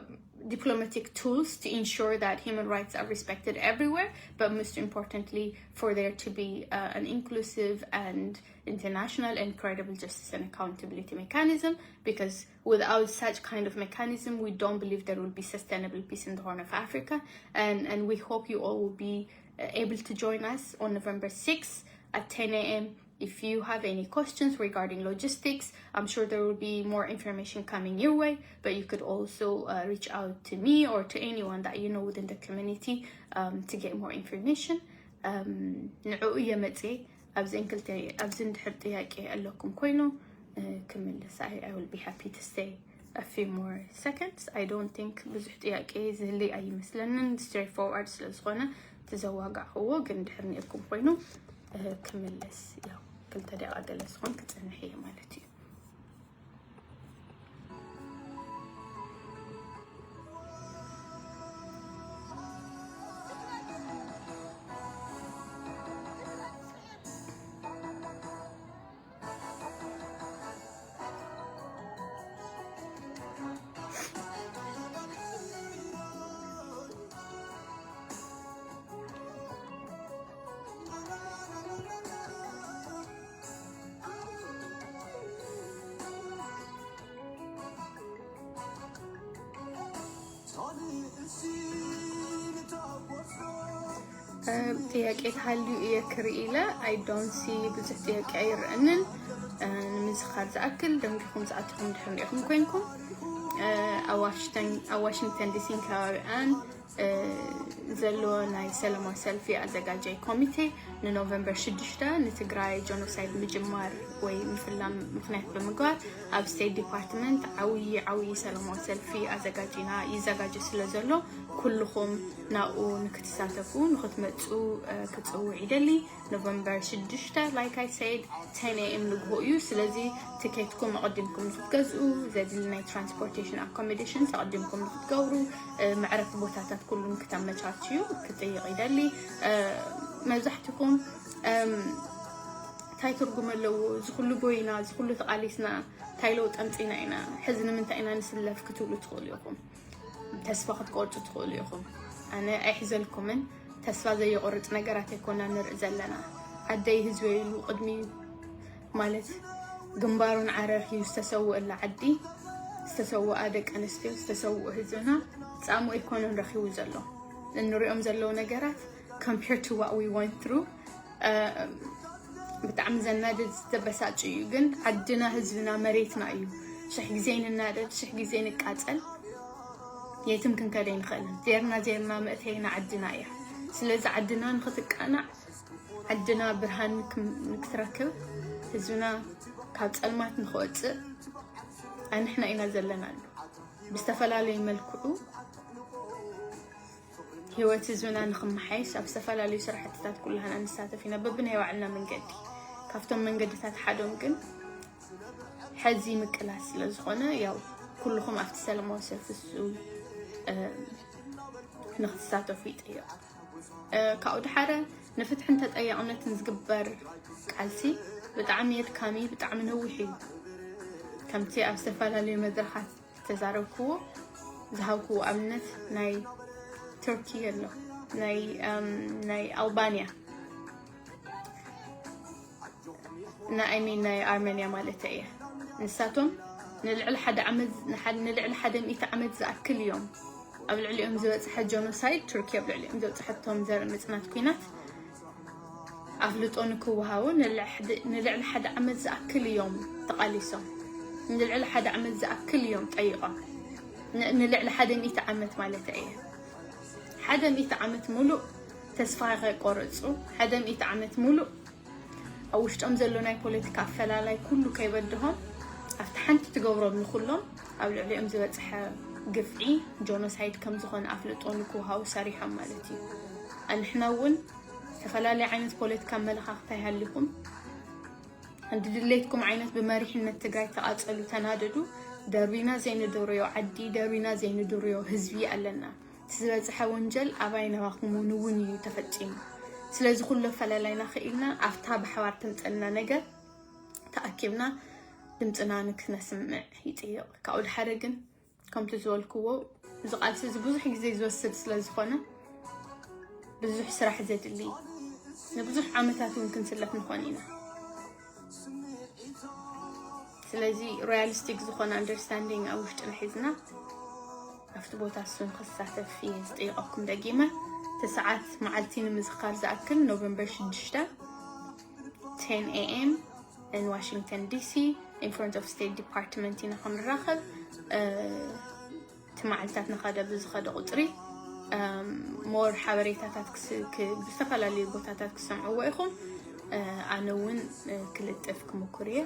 diplomatic tools to ensure that human rights are respected everywhere, but most importantly, for there to be uh, an inclusive and international and credible justice and accountability mechanism, because without such kind of mechanism, we don't believe there will be sustainable peace in the Horn of Africa. And, and we hope you all will be uh, able to join us on November sixth at ten a m. If you have any questions regarding logistics, I'm sure there will be more information coming your way, but you could also uh, reach out to me or to anyone that you know within the community um, to get more information. Um, ንዕኡ እየ መፅየ። ኣብዚ እንክልተ ኣብዚ እንድሕር ጥያቄ ኣለኩም ኮይኑ ክምልስ። I, I will be happy to stay a few more seconds. I don't think ብዙሕ ጥያቄ ዝህልይ ኣይመስለንን፣ straight forward ስለ ዝኾነ ተዘዋጋዕክዎ። ግን ድሕር ነርኩም ኮይኑ ክምልስ፣ ያው ክልተ ደቂቃ ገለ ዝኾን ክፀንሕ እየ ማለት እዩ። ጥያቄ ተሃልዩ እየ ክርኢ ኢለ። I don't see ብዙሕ ጥያቄ ኣይረአንን። ንምዝኻር ዝኣክል ደንጊኹም ዝኣተኹም ድሕር ሪኢኹም ኮይንኩም ኣብ ዋሽንግተን ዲሲን ከባቢኣን ዘሎ ናይ ሰላማዊ ሰልፊ ኣዘጋጃይ ኮሚቴ ንኖቨምበር ሽዱሽተ ንትግራይ ጀኖሳይድ ምጅማር ወይ ምፍላም ምክንያት ብምግባር ኣብ ስቴት ዲፓርትመንት ዓብዪ ዓብዪ ሰላማዊ ሰልፊ ኣዘጋጂና ይዘጋጀ ስለ ዘሎ ኩልኹም ናብኡ ንክትሳተፉ ንክትመፁ ክፅውዕ ይደሊ። ኖቨምበር ሽዱሽተ like I said ten a.m ንግሆ እዩ። ስለዚ ትኬትኩም ኣቐዲምኩም ንክትገዝኡ ዘድሊ ናይ ትራንስፖርቴሽን ኣኮሞዴሽንስ ኣቐዲምኩም ንክትገብሩ መዕረፊ ቦታታት ኩሉ ንክተመቻችዩ ክጥይቕ ይደሊ። መብዛሕትኹም እንታይ ትርጉም ኣለዎ እዚ ኩሉ ጎይና እዚ ኩሉ ተቓሊስና እንታይ ለውጢ ኣምፂና ኢና ሕዚ ንምንታይ ኢና ንስለፍ ክትብሉ ትኽእሉ ኢኹም። ተስፋ ክትቆርፁ ትኽእሉ ኢኹም። ኣነ ኣይሕዘልኩምን። ተስፋ ዘየቆርፅ ነገራት ኣይኮና ንርኢ ዘለና። ዓደይ ህዝበይ ኢሉ ቅድሚ ማለት ግንባሩን ዓረር ሂቡ ዝተሰወአላ ዓዲ ዝተሰወኣ ደቂ ኣንስትዮ ዝተሰውኡ ህዝብና ፃሙ ኣይኮነን ረኪቡ ዘሎ። እንሪኦም ዘለዉ ነገራት compared to what we went through ብጣዕሚ ዘናድድ ዝተበሳጭ እዩ። ግን ዓድና ህዝብና መሬትና እዩ። ሽሕ ግዜ ንናደድ ሽሕ ግዜ ንቃፀል የትም ክንከደ ይንኽእልን ዜርና ዜርና መእተይና ዓድና እያ። ስለዚ ዓድና ንኽትቃናዕ፣ ዓድና ብርሃን ንክም- ንክትረክብ፣ ህዝብና ካብ ጸልማት ንክወፅእ ኣንሕና ኢና ዘለናሉ። ብዝተፈላለዩ መልክዑ ህይወት ህዝብና ንክመሓየሽ ኣብ ዝተፈላለዩ ስራሕትታት ኩላህና ንሳተፍ ኢና፣ በብናይ ባዕልና መንገዲ። ካብቶም መንገድታት ሓዶም ግን ሕዚ ምቅላስ ስለ ዝኾነ፣ ያው ኩልኹም ኣብቲ ሰላማዊ ሰልፊ እሱ ንክትሳተፉ ይጥየቕ። ካብኡ ድሓረ ንፍትሕን ተጠያቕነትን ዝግበር ቃልሲ ብጣዕሚ የድካሚ፣ ብጣዕሚ ነዊሕ እዩ። ከምቲ ኣብ ዝተፈላለዩ መድረኻት ዝተዛረብክዎ ዝሃብክዎ ኣብነት ናይ ቱርኪ ኣሎ፣ ናይ ናይ ኣልባንያ ንኣይሚን ናይ ኣርመንያ ማለት እየ። ንሳቶም ንልዕሊ ሓደ ዓመት ንልዕሊ ሓደ ሚእቲ ዓመት ዝኣክል እዮም ኣብ ልዕሊኦም ዝበፅሐ ጀኖሳይድ፣ ቱርኪ ኣብ ልዕሊኦም ዘብፅሐቶም ዘርኢ ምፅናት ኩናት ኣፍልጦ ንክወሃቡ ንልዕሊ ሓደ ዓመት ዝኣክል እዮም ተቓሊሶም። ንልዕሊ ሓደ ዓመት ዝኣክል እዮም ጠይቖም። ንልዕሊ ሓደ ሚእቲ ዓመት ማለት እየ። ሓደ ሚእቲ ዓመት ሙሉእ ተስፋ ከይቆረፁ፣ ሓደ ሚእቲ ዓመት ሙሉእ ኣብ ውሽጦም ዘሎ ናይ ፖለቲካ ኣፈላላይ ኩሉ ከይበድሆም፣ ኣብቲ ሓንቲ ትገብሮም ንኩሎም ኣብ ልዕሊኦም ዝበፅሐ ግፍዒ ጆኖሳይድ ከም ዝኾነ ኣፍልጦ ንክውሃቡ ሰሪሖም ማለት እዩ። ኣንሕና እውን ዝተፈላለየ ዓይነት ፖለቲካ ኣመለኻኽታ ይሃልኹም፣ እንዲ ድሌትኩም ዓይነት ብመሪሕነት ትግራይ ተቓፀሉ፣ ተናደዱ። ደርቢና ዘይንድርዮ ዓዲ፣ ደርቢና ዘይንድርዮ ህዝቢ ኣለና። እቲ ዝበፅሐ ወንጀል ኣባይ ነባኹም እውን እውን እዩ ተፈፂሙ። ስለዚ ኩሉ ኣፈላላይና ክኢልና ኣብታ ብሓባር ተምፀልና ነገር ተኣኪብና ድምፅና ንክነስምዕ ይጥይቕ። ካብኡ ድሓረ ግን ከምቲ ዝበልክዎ እዚ ቃልሲ እዚ ብዙሕ ግዜ ዝወስድ ስለ ዝኾነ ብዙሕ ስራሕ ዘድሊ፣ ንብዙሕ ዓመታት እውን ክንስለፍ ንኾን ኢና። ስለዚ ሪያሊስቲክ ዝኾነ ኣንደርስታንዲንግ ኣብ ውሽጥና ሒዝና ኣብቲ ቦታ እሱ ንክሳተፍ እየ ዝጠይቐኩም ደጊመ። እቲ ሰዓት መዓልቲ ንምዝኻር ዝኣክል ኖቨምበር ሽዱሽተ ten a.m. in Washington D C in front of State Department ኢና ክንራኸብ። እቲ መዓልታት እናኸደ ብዝኸደ ቁፅሪ ሞር ሓበሬታታት ብዝተፈላለዩ ቦታታት ክሰምዕዎ ኢኹም። ኣነ እውን ክልጥፍ ክምኩር እየ።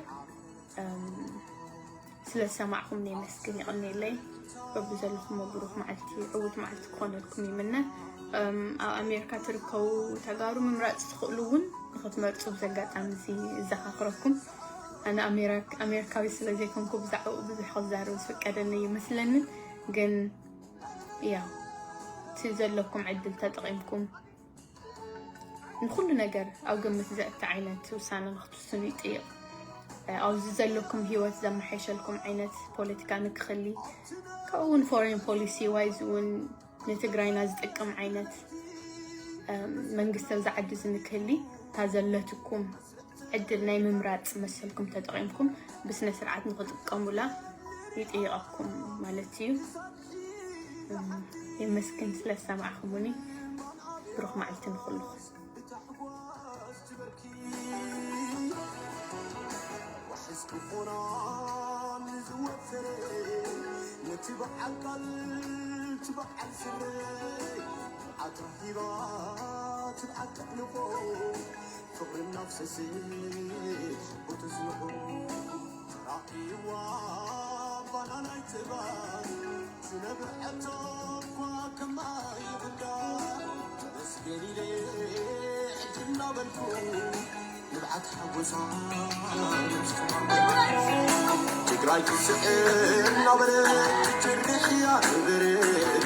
ስለ ዝሰማዕኹም ነመስግን፣ ይቕንየለይ። በብዘለኹሞ ብሩኽ መዓልቲ፣ ዕዉት መዓልቲ ክኾነልኩም ይምነ። ኣብ ኣሜሪካ ትርከቡ ተጋሩ ምምራፅ ትኽእሉ እውን ንክትመርፁ ብዚ ኣጋጣሚ እዚ እዘኻኽረኩም። ኣነ ኣሜሪካዊ ስለ ዘይኮንኩ ብዛዕባኡ ብዙሕ ክዛረብ ዝፍቀደለይ ይመስለንን፣ ግን ያው እቲ ዘለኩም ዕድል ተጠቒምኩም ንኩሉ ነገር ኣብ ግምት ዘእቲ ዓይነት ውሳነ ንክትውስኑ ይጥይቕ። ኣብዚ ዘለኩም ህይወት ዘመሓይሸልኩም ዓይነት ፖለቲካ ንክኽሊ፣ ከምኡ እውን ፎሬን ፖሊሲ ዋይዝ እውን ንትግራይና ዝጠቅም ዓይነት መንግስቲ ኣብዚ ዓዲ እዚ ንክህሊ እታ ዘለትኩም ዕድል ናይ ምምራፅ መሰልኩም ተጠቒምኩም ብስነ ስርዓት ንክጥቀሙላ ይጥይቐኩም ማለት እዩ። የመስግን ስለ ዝሰማዕኩሙኒ። ብሩኽ መዓልቲ ንኹልኹም። ትግራይ ትስዕር እናበለት ትጭርሕ እያ ትብርት።